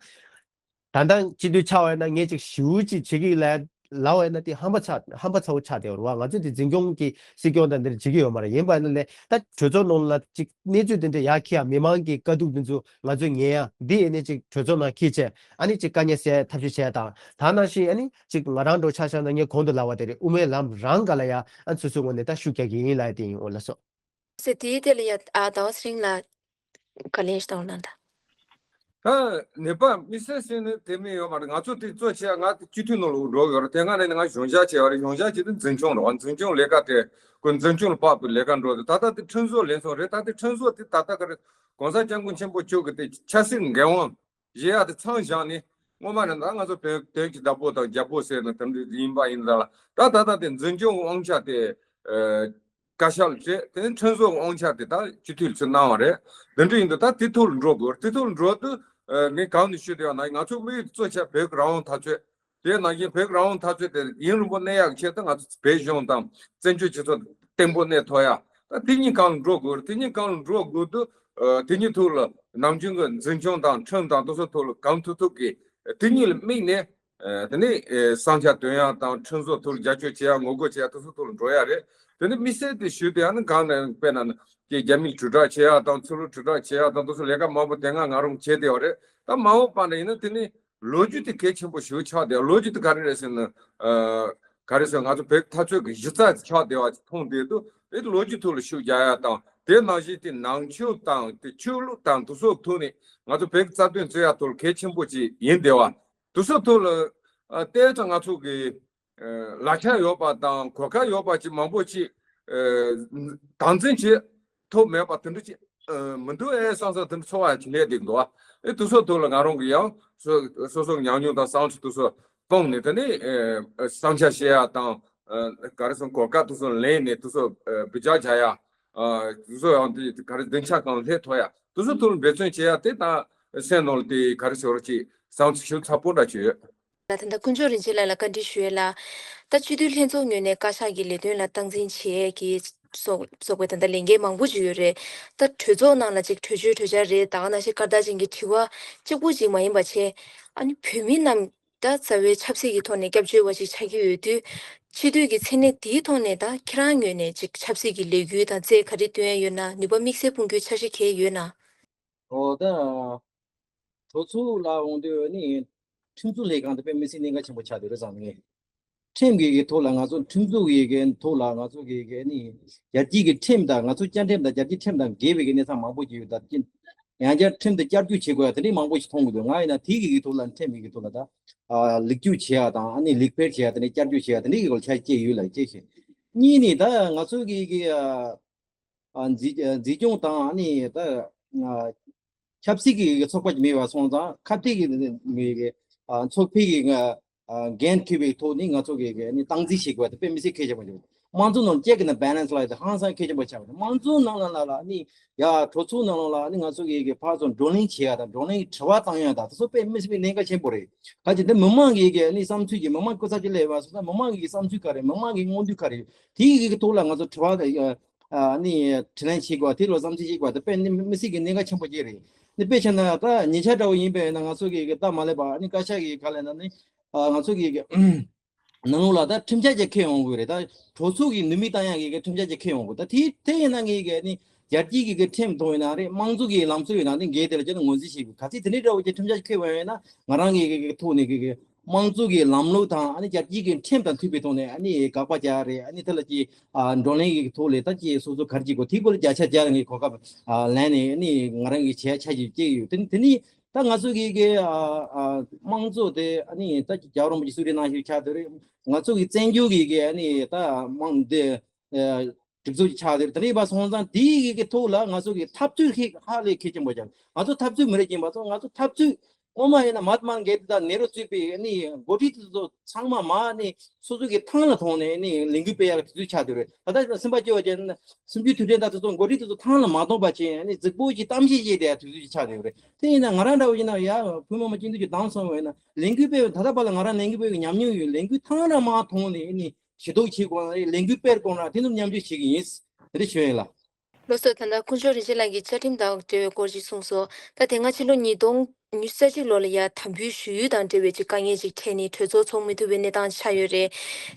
ལྟ་སྤྱི་འཐུས་ཆགས་པ་ཡིན་ན་ངས་ཅིག་ཞིའུ་ཅིག་བྱེད་ཀྱི་ལ་ལ་བ་ཡིན་ན་དེ་ཧམ་པ་ཆགས་ཧམ་པ་ཚ་བོ་ཆགས་བསྡད་ཡོད་རེད་བ། ང་ཚོས་དེ་འཛིན་སྐྱོང་གི་སྲིད་སྐྱོང་དང་འདིར་བྱེད་ཀྱི་ཡོད་མ་རེད། ཡིན་པ་ཡིན་ན་ལས་ད་གྲོས་ཚོགས་ནང་ལ་ཅིག་གནས་ཚུལ་དེ་འདྲ་ཡར་འཁྱེར་ཡ་མི་མང་གི་དཀའ་སྡུག་དེ་ཚོ་ང་ཚོས་ཉན་ཡ་འདི་ཡིན་ནས་ཅིག་གྲོས་ཚོགས་ནང་འཁྱེར་བྱས་ཨ་ནི་ཅིག་དཀའ་ངལ་སེལ་ཐབས་ཤེས་བྱས་དང་ད་ནང་བཞིན་ཨ་ནི་ཅིག་ང་རང་འགྲོ་ཆ་བཞག་ན་ངས་གོང་དུ་ལབ་པ་དེ་རེད། དབུ་མའི་ལམ་རང་ག་ལ་ཡ་ཨ་ཚོ་ཚོའི་ངོས་ནས་ད་ཤུགས་རྒྱག་གི་ཡིན་ལབ་ཡ་དེ་ཡིན། འོ་ལགས་སོ། ཟེར་དེའི་ཐད་ལ་ཡ་ཨ་ཟླ་བ་ཚེ་རིང་ལགས་ག་ལན་ཞིག་གཏོང་གནང་དང་། ད་ནད་པ་དམིགས་བསལ་ཟེར་ནས་དེ་མིན་ཡོད་མ་རེད། ང་ཚོ་དེ་གཙོ་ཆེ་ང་དེ་སྤྱི་འཐུས་ནང་ལ་འགྲོ་ཡོད་རེད། དེ་སྔ་ནས་ང་གཞུང་ཞབས་བྱས་པ་རེད། གཞུང་ཞབས་བྱས་དུས་འཛིན་སྐྱོང་རེད་བ། འཛིན་སྐྱོང་ལས་ཀ་དེ་ཁོ་འཛིན་སྐྱོང་ལ་དཔག་པའི་ལས་ཀ་འགྲོ་དུས་ད་ལྟ་དེ་ཁྲིམས་བཟོ་ལྷན་ཚོགས་རེད། ད་དེ་ཁྲིམས་བཟོ་དེ་ད་ལྟ་ག་རེ་༸གོང་ས་༸སྐྱབས་མགོན་ཆེན་པོ་མཆོག་གི་དེ་ཆབ་སྲིད་འགན་དབང་བཞེས་ཡ་དེ་ཚང་བཞག་ནས་སྔོན་མ་ནས་ད་ང་ཚོ་བོད་བོད་ཀྱི་བདག་པོ་དང་རྒྱལ་པོ་ཟེར་ནས་དེ་འདྲ་ཡིན་པ་ཡིན་ད་ལ་ད་ད་ལྟ་དེ་འཛིན་སྐྱོང་དབང་ཆ་དེ་བཀའ་ཤག་ལ་སྤྲད། དེ་ནས་ཁྲིམས་བཟོ་དབང་ཆ་དེ་ད་སྤྱི་འཐུས་ལ་ཚུར་གནང་བ་རེད། དེ་འདྲ་ཡིན་དུས་ད་དེ་ཐོག་ལ་འགྲོ་དགོས། དེ་ཐོག་ལ་འགྲོ་དུས་ངས་གང་ནས་ཞུས་བསྡད་ཡོད་ན་ང་ཚོ་དམིགས་ཡུལ་གཙོ་ཆེ་བོད་ཀྱི་རང་དབང་འཐབ་རྩོད། དེ་ནང་བཞིན་བོད་ཀྱི་རང་དབང་འཐབ་རྩོད་དེ་ཡུན་རིང་པོ་གནས་ཡག་གི་ཆེད་དུ་ང་ཚོ་བོད་གཞུང་དང་བཙན་བྱོལ་སྤྱི་ཚོགས་བརྟན་པོ་གནས་ཐུབ་ཡ། ད་དེ་གཉིས་སྒང་ལ་འགྲོ་དགོས། དེ་གཉིས་སྒང་ལ་འགྲོ་དགོས་དུས་དེ་གཉིས་ཐོག་ལ་ནམ་རྒྱུན་གྱི་འཛིན་སྐྱོང་དང་ཁྲིམས་དང་དེ་ཚོ་ཐོག་ལ་གང་ཐུབ་ཐུབ་ཀྱིས་དེ་གཉིས་ལ་དམིགས་ནས། དེ་ནས་བསམ་འཆར་འདོན་ཡ་དང་ཁྲིམས་བཟོ་ཐོག་ལ་རྒྱབ་སྐྱོར་བྱེད་ཡ་ངོ་རྒོལ་བྱེད་ཡ་དེ་ཚོ་ཐོག་ལ་འགྲོ་ཡ་རེད། དེ་ནས་དམིགས་བསལ་དེ་ཞུ་དེ་ཡང་ནི་གང་ནས་དཔེར་ན་ཀྱི་རྒྱ་མིས་དྲིལ་བསྒྲགས་བྱེད་ཡ་དང་ཚུར་ལོག་དྲིལ་བསྒྲགས་བྱེད་ཡ་དང་དེ་ཚོ་ལས་ཀ་མང་པོ་དེ་སྔ་ང་རང་བྱས་བསྡད་པ་རེད། ད་མ་འོངས་པ་ནས་ཡིན་ན་དེ་ནི་ལོ་རྒྱུས་དེ་གལ་ཆེན་པོ་ཞིག་ཆགས་བསྡད། ལོ་རྒྱུས་དེ་ག་རེ་རེད་ཟེར་ན། ག་རེ་ཟེར་ང་ཚོ་བོད་འཐབ་རྩོད་ཀྱི་གཞི་རྩ་ཆགས་བསྡད་པ་ཅིག་མཐོང་བསྡད་དུས་དེ་ལོ་རྒྱུས་ཐོག་ལ་ཤུགས་རྒྱག་ཡ་དང་དེ་ནང་བཞིན་དེ་ནང་ཆོས་དང་དེ་ཆོས་ལུགས་དང་དེ་ཚོའི་ཐོག་ནས་ང་ཚོ་བོད་ཀྱི་རྩ་དོན་རྩོད་ཡ་ཐོག་ལ་གལ་ཆེན་པོ་ཅིག་ཡིན་བསྡད་པ། དེ་ཚོའི་ཐོག་ལ་ཨ་བལྟས་ཙང་ང་ཚོ་གི་ལག་ཆ་ཡོད་པ་དང་གོ་སྐབས་ཡོད་པ་ཅིག་མང་པོ་ཅིག་ ཨ་དམ་འཛིན་བྱེད་ཐུབ་མེད་པ་དེ་འདྲ་ཅིག་ཨ་མི་འདུག་ཨེ་བསམ་བསམ་དེ་འདྲ་ཚོར་བ་ཅིག་སླེབས་བསྡད་འདུག་ཨ་དེ་ཚོ་ཐོག་ལ་ང་རང་གི་ཡང་སོ་སོ་སོ་ཉམས་མྱོང་དང་བསམ་ཚུལ་དེ་ཚོ་སྤུངས་ནས། དེ་ནས་ཨ་བསམ་འཆར་བཤད་ཡ་དང་། ཨ་ག་རེ་ཟེར། གོ་སྐབས་དེ་ཚོ་ལེན་ནས་དེ་ཚོ་ཨ་བི་ཅར་བྱ་ཡ། ཨ་དེ་ཚོ་ཡང་དེ་ག་རེ་སྡིངས་ཆ་གང་སླེབས་ཐུབ་ཡ་དེ་ཚོ་ཐོག་ལ་འབད་བརྩོན་བྱེད་ཡ་དེ་དང་སེམས་ནང་ལ་དེ་ག་རེ་ཟེར་བ་ཅིག་བསམ་ཚུལ་ཞིབ་ཚགས་པོ་འདྲ་ཅིག་ཡོད། ད་ལྟ་དཀོན་མཆོག་རིན་ཆེན་ལགས་ལ་བཀའ་འདྲི་ཞུ་ཡས་ལ། ད་སྤྱི་འཐུས་ལྷན་ཚོགས་ངོས་ནས་བཀའ་ཤག་གི་ལས་དོན་ལ་སྟངས་འཛིན་བྱེད་ཡས་ཀྱི་སོགས་སོགས་པའི་ད་ལྟ་ལས་འགན་མང་པོ་ཅིག་ཡོད་རེད། ད་གྲོས་ཚོགས་ནང་ལ་ཅིག་གྲོས་ཆོད་གྲོས་འཆར་རེད། ད་ག་ནང་བཞིན་སྐར་རྟགས་ཅན་གྱི་དྲི་བ་གཅིག་པུ་ཅིག་མ་ཡིན་པ་བྱས། ཨ་ནི་བོད་མི་རྣམས་ད་རྩ་བའི་ཆབ་སྲིད་ཀྱི་ཐོག་ནས་སྐྱབས་བཅོལ་བ་ཅིག་ཆགས་ཀྱི་ཡོད་དུས། སྤྱི་འཐུས་ཀྱི་མཚན་གནས་དེའི་ཐོག་ནས་ད་ཁྱེད་རང་ངོས་ནས་ཅིག་ཆབ་སྲིད་ཀྱི་ལས་འགུལ་དང་རྩལ་ག་རེ་སྟོན་ཡས་ཡོད་ན། ནུས་པ་དམིགས་བསལ་སྤུངས་རྒྱུའི་འཆར་གཞི་གང་ཡོད་ན། ཨོ་ད། གྲོས་ཚོགས་ལ་འོང་དུས་ནི་ཁྲིམས་བཟོ་ལྷན་ཁང་དེ་དཔེ་མི་སྲིད་གནད་འགག་ཆེན་པོ་ཆགས་བསྡད་རེད་བསམ་ངེས། ཁྲིམས་ཀྱི་གི་ཐོག་ལ་ང་ཚོ་ཁྲིམས་བཟོ་གི་གི་ཐོག་ལ་ང་ཚོ་གི་གི་ནི་རྒྱལ་སྤྱིའི་གི་ཁྲིམས་དང་ང་ཚོ་བཅའ་ཁྲིམས་དང་རྒྱལ་སྤྱིའི་ཁྲིམས་དང་འགལ་བའི་གི་གནས་སྟངས་མང་པོ་ཅིག་ཡོད། ད་ཅི་ཡང་བསྐྱར་ཁྲིམས་དེ་བསྐྱར་བཅོས་བྱེད་དགོས་ཡ་དེ་འདྲའི་མང་པོ་ཞིག་མཐོང་གི་འདུག་ང་ཡིན་ན་དེ་གི་གི་ཐོག་ལ་ཁྲིམས་ཀྱི་གི་ཐོག་ལ་ད་ཨ་ལེགས་བཅོས་བྱེད་ཡ་དང་ཨ་ནི་ལེགས་སྤེལ་བྱེད་ཡ་དེ་འདྲའི་བསྐྱར་བཅོས་བྱེད་ཡ་དེ་འདྲའི་གི་སྐོར་ཆ་བཅད་ཡོད་ལ་བཅད་ཤིང་། གཉིས་ནི་ད་ང་ཚོ་གི་གི་ཨ་ཨ་འཛིན་འཛིན་སྐྱོང་དང་ཨ་ནི་ད་ཨ་ཆབ་སྲིད་ཀྱི་ཚོགས་པ་ཅིག་མེད་པ་སོང་ཙང་ཁ་གཏད་ཀྱི་མི་གི་ཨ་ཚོགས་པའི་གི་ཨ་འགན་འཁུར་བའི་ཐོག་ནས་ང་ཚོ་གི་གི་ནི་སྟངས་འཛིན་བྱེད་དགོས་པ་དེ་དཔེ་མི་སྲིད་གལ་ཆེན་པོ་ཞིག་དམངས་གཙོ་ནང་ཅེག་ན་བེ་ལན་སི་ལ་དེ་ཧང་སང་གལ་ཆེན་པོ་ཆགས་པ་དེ། དམངས་གཙོ་ནང་ལ་ལ་ལ་ནི་ཡ་གྲོས་ཚོགས་ནང་ལ་ལ་ནི་ང་ཚོ་གི་གི་ཕར་ཚུར་བགྲོ་གླེང་བྱེད་ཡ་དང་བགྲོ་གླེང་གི་དྲི་བ་བཏང་ཡ་དང་དེ་ཚོ་དཔེ་མི་སྲིད་པའི་གནད་འགག་ཆེན་པོ་རེད། ག་ཅི་འདི་མི་མང་གི་གི་ནི་བསམ་ཚུལ་གྱི་མི་མང་སྐུ་ཚབ་ཅིག་སླེབས་པ་སོང་ཙང་མི་མང་གི་གི་བསམ་ཚུལ་ག་རེ། མི་མང་གི་མངོན་འདོད་ག་རེ། དེའི་གི་གི་ཐོག་ལ་ང་ཚོ་དྲི་བ་ཨ་ནི་དྲིས་ལན་བྱེད་དགོས་པ་དེ་ལ་བསམ་ཚུལ་བྱེད་དགོས་པ་དེ་དཔེ་ནི་མི་སྲིད་ཀྱི་གནད་འགག་ཆེན་པོ་ཅིག་རེད། ནི་དཔེ་བྱས་ན་ད་ཉེ་ཆར་འདྲ་བོ་ཡིན་པས་ན་ང་ཚོ་གི་གི་སྟབས་མ་ལེགས་པ་ཨ་ནི་བཀའ་ཤག་གི་ག་ལས་ན་ནི་ང་ཚོ་གི་གི་ནང་ལོགས་ལ་ད་ཁྲིམས་འཆར་ཅིག་འཁྱེར་ཡོང་དགོས་རེད། ད་གྲོས་ཚོགས་ཀྱི་ནུས་མེད་བཏང་ཡག་གི་གི་ཁྲིམས་འཆར་ཅིག་འཁྱེར་ཡོང་དགོས། ད་དེ་དེ་ཡིན་ན་ངས་གི་ནི་རྒྱལ་སྤྱིའི་གི་གི་ཁྲིམས་ཐོག་ཡིན་ན་རེད། དམངས་གཙོ་གི་ལམ་སྲོལ་ཡིན་ན་ནི་འགལ་དེ་ལ་ཅི་ན་ངོས་འཛིན་བྱེད་དགོས། ག་ཚད་དེ་འདྲའི་འདྲ་བོ་ཅིག་ཁྲིམས་འཆར་ཅིག་འཁྱེར་ཡོང་ཡོད་ན་ང་རང་གི་གི་གི་ཐོག་ནས་གི་གི་དམངས་གཙོ་གི་ལམ་ལུགས་དང་ཨ་ནི་རྒྱལ་སྤྱིའི་གི་ཁྲིམས་དང་མཐུན་པའི་ཐོག་ནས་ཨ་ནི་དགག་པ་རྒྱག་རེད། ཨ་ནི་དེ་ལ་ཅི་ཨ་བགྲོ་གླེང་གི་ཐོག་ལས་ད་ཅི་སོ་སོ་ག་རེ་བྱེད་དགོས་དེའི་སྐོར་ལ་བརྒྱ་ཆ་བརྒྱ་ངས་གོ་སྐབས་ཨ་ལེན་ནས་ཨ་ནི་ང་རང་གི་བྱས་ཆ་ཞིག་སྐྱེས་ཡོད། དེ་དེ་ནི་ད་ང་ཚོ་གི་གི་ཨ་ཨ་དམངས་གཙོ་དེ་ཨ་ནི་ད་རྒྱལ་བ་རིན་པོ་ཆེ་གསུང་རིག་གནང་ཞིག་ཆགས་དེ་རེད། ང་ཚོ་གི་བཙན་བྱོལ་གི་གི་ཨ་ནི་ད་དམངས་དེ་ཨ་སྒྲིག་འཛུགས་ཆགས་དེ་རེད། དེ་རེད་པ་སོང་ཙང་དེའི་གི་གི་ཐོག་ལ་ང་ཚོ་གི་འཐབ་རྩོད་ཧ་ལས་གལ་ཆེན་པོ་ཆགས། ང་ཚོ་འཐབ་རྩོད་མི་རིགས་ཡིན་པ་སོང་ང་ཚོ་འཐབ་རྩོད་སྔོན་མ་ཡིན་ན་མ་ཧཱ་ཏ་མ་གྷན་དྷི་དང་ནེ་རུ་གཙོས་པའི་ཨ་ནི་འགོ་ཁྲིད་དེ་ཚོ་ཚང་མ་མ་ནི་སོ་སོ་གི་ཐང་ལ་ཐོངས་ནས་ནི་ལས་འགུལ་སྤེལ་ཡག་དུས་ཚོད་ཆགས་དེ་རེད། ད་ལྟ་སེམས་པ་སྐྱོ་བ་ཅན་སུམ་ཅུ་དུས་དྲན་དང་དེ་ཚོ་འགོ་ཁྲིད་དེ་ཚོ་ཐང་ལ་མ་ཐོངས་པ་བྱས་ནས་རྫིག་པོ་ཞིག་གཏམ་བཤད་བྱས་བསྡད་དུས་ཚོད་ཅིག་ཆགས་བསྡད་ཡོད་རེད། དེ་ཡིན་ན་ང་རང་འདྲ་བོ་ཡིན་ན་ཡ་བོད་མི་མང་སྤྱི་འཐུས་ཀྱི་གདམ་སོང་བ་ཡིན་ན་ལས་འགུལ་སྤེལ་བའི་ད་ལྟ་བར་ལ་ང་རང་ལས་འགུལ་སྤེལ་བའི་ཉམས་མྱོང་ཡོད། ལས་འགུལ་ཐང་ལ་མ་ཐོངས་ནས་ནི་ཞུ་གཏུག་བྱེད་དགོས་ན་རེད། ལས་འགུལ་སྤེལ་དགོས་ན་དེ་ཚོ་མཉམ་ཞུགས་བྱེད་ཀྱི་ཡིན། དེ་འདྲ་ཞུ་ཡིན་ལ། ལགས་སོ། ད་ལྟ་དཀོན་མཆོག་རིན་ཆེན་ལགས་ཀྱིས་བཅའ་ཁྲིམས་དང་འབྲེལ་བའི་སྐོར་ཅིག་གསུངས་སོང་། ད་དེ་སྔ་ཕྱི་ལོ་ཉིས་སྟོང་ཉི་ཤུ་རྩ་གཅིག་ལོ་ལ་ཡ་དམ་འབུལ་ཞུ་ཡུལ་དང་འབྲེལ་བའི་ཅིག་དཀའ་ངལ་ཅིག་འཕྲད་ནས་གྲོས་ཚོགས་ཚོགས་མི་ཐུབ་པའི་གནས་སྟངས་ཆགས་ཡོད་རེད།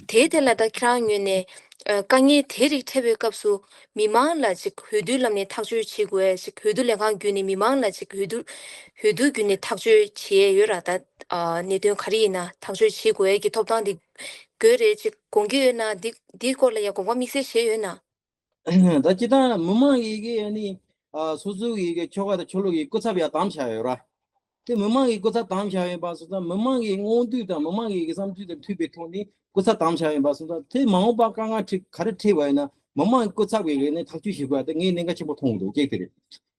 དེའི་ཐད་ལ་ད་ཁྱེད་རང་ངོས་ནས་ཨ་དཀའ་ངལ་དེ་རིགས་འཕྲད་པའི་སྐབས་སུ་མི་མང་ལ་ཅིག་འོས་བསྡུའི་ལམ་ནས་ཐག་གཅོད་བྱེད་དགོས་ཅིག་འོས་བསྡུ་ལས་ཁང་བརྒྱུད་ནས་མི་མང་ལ་ཅིག་འོས་བསྡུ་འོས་བསྡུ་བརྒྱུད་ནས་ཐག་གཅོད་བྱེད་ཡས་ཡོད་ར། ད་ཨ་གནད་དོན་ག་རེ་ཡིན་ན་ཐག་གཅོད་བྱེད་དགོས་ཡས་ཀྱི་ཐོབ་ཐང་དེ་དགོས་རེད་ཅིག་དགོངས་ཀྱི་ཡོད་ན་འདི་འདིའི་སྐོར་ལ་ཡ་དགོངས་པ་དམིགས་བསལ་བཞེས་ཡོད་ན། ད་སྤྱིར་བཏང་མི་མང་གི་གི་ཨ་ནི་ཨ་སོ་སོ་གི་གི་ཆོལ་ཁ་དང་ཆོས་ལུགས་ཀྱི་སྐུ་ཚབ་ཡང་བདམས་བཞག་ཡོད་ར། དེ་མི་མང་གི་སྐུ་ཚབ་བདམས་བཞག་ཡོད་པ་སོང་ཙང་མི་མང་གི་མངོན་འདོད་དང་མི་མང་གི་གི་བསམ་ཚུལ་དང་མཐུན་པའི་ཐོག་ནས་སྐུ་ཚབ་བདམས་བཞག་ཡོད་པ་སོང་ཙང་དེ་མ་འོངས་པ་དཀའ་ངལ་འཕྲད་ག་རེ་འཕྲད་པ་ཡིན་ན་མི་མང་གི་སྐུ་ཚབ་ཀྱི་གི་ནས་ཐག་གཅོད་བྱེད་དགོས་པ་དེ་ངས་གནད་འགག་ཆེན་པོ་མཐོང་གི་འདུག་གཅིག་དེ་རེད།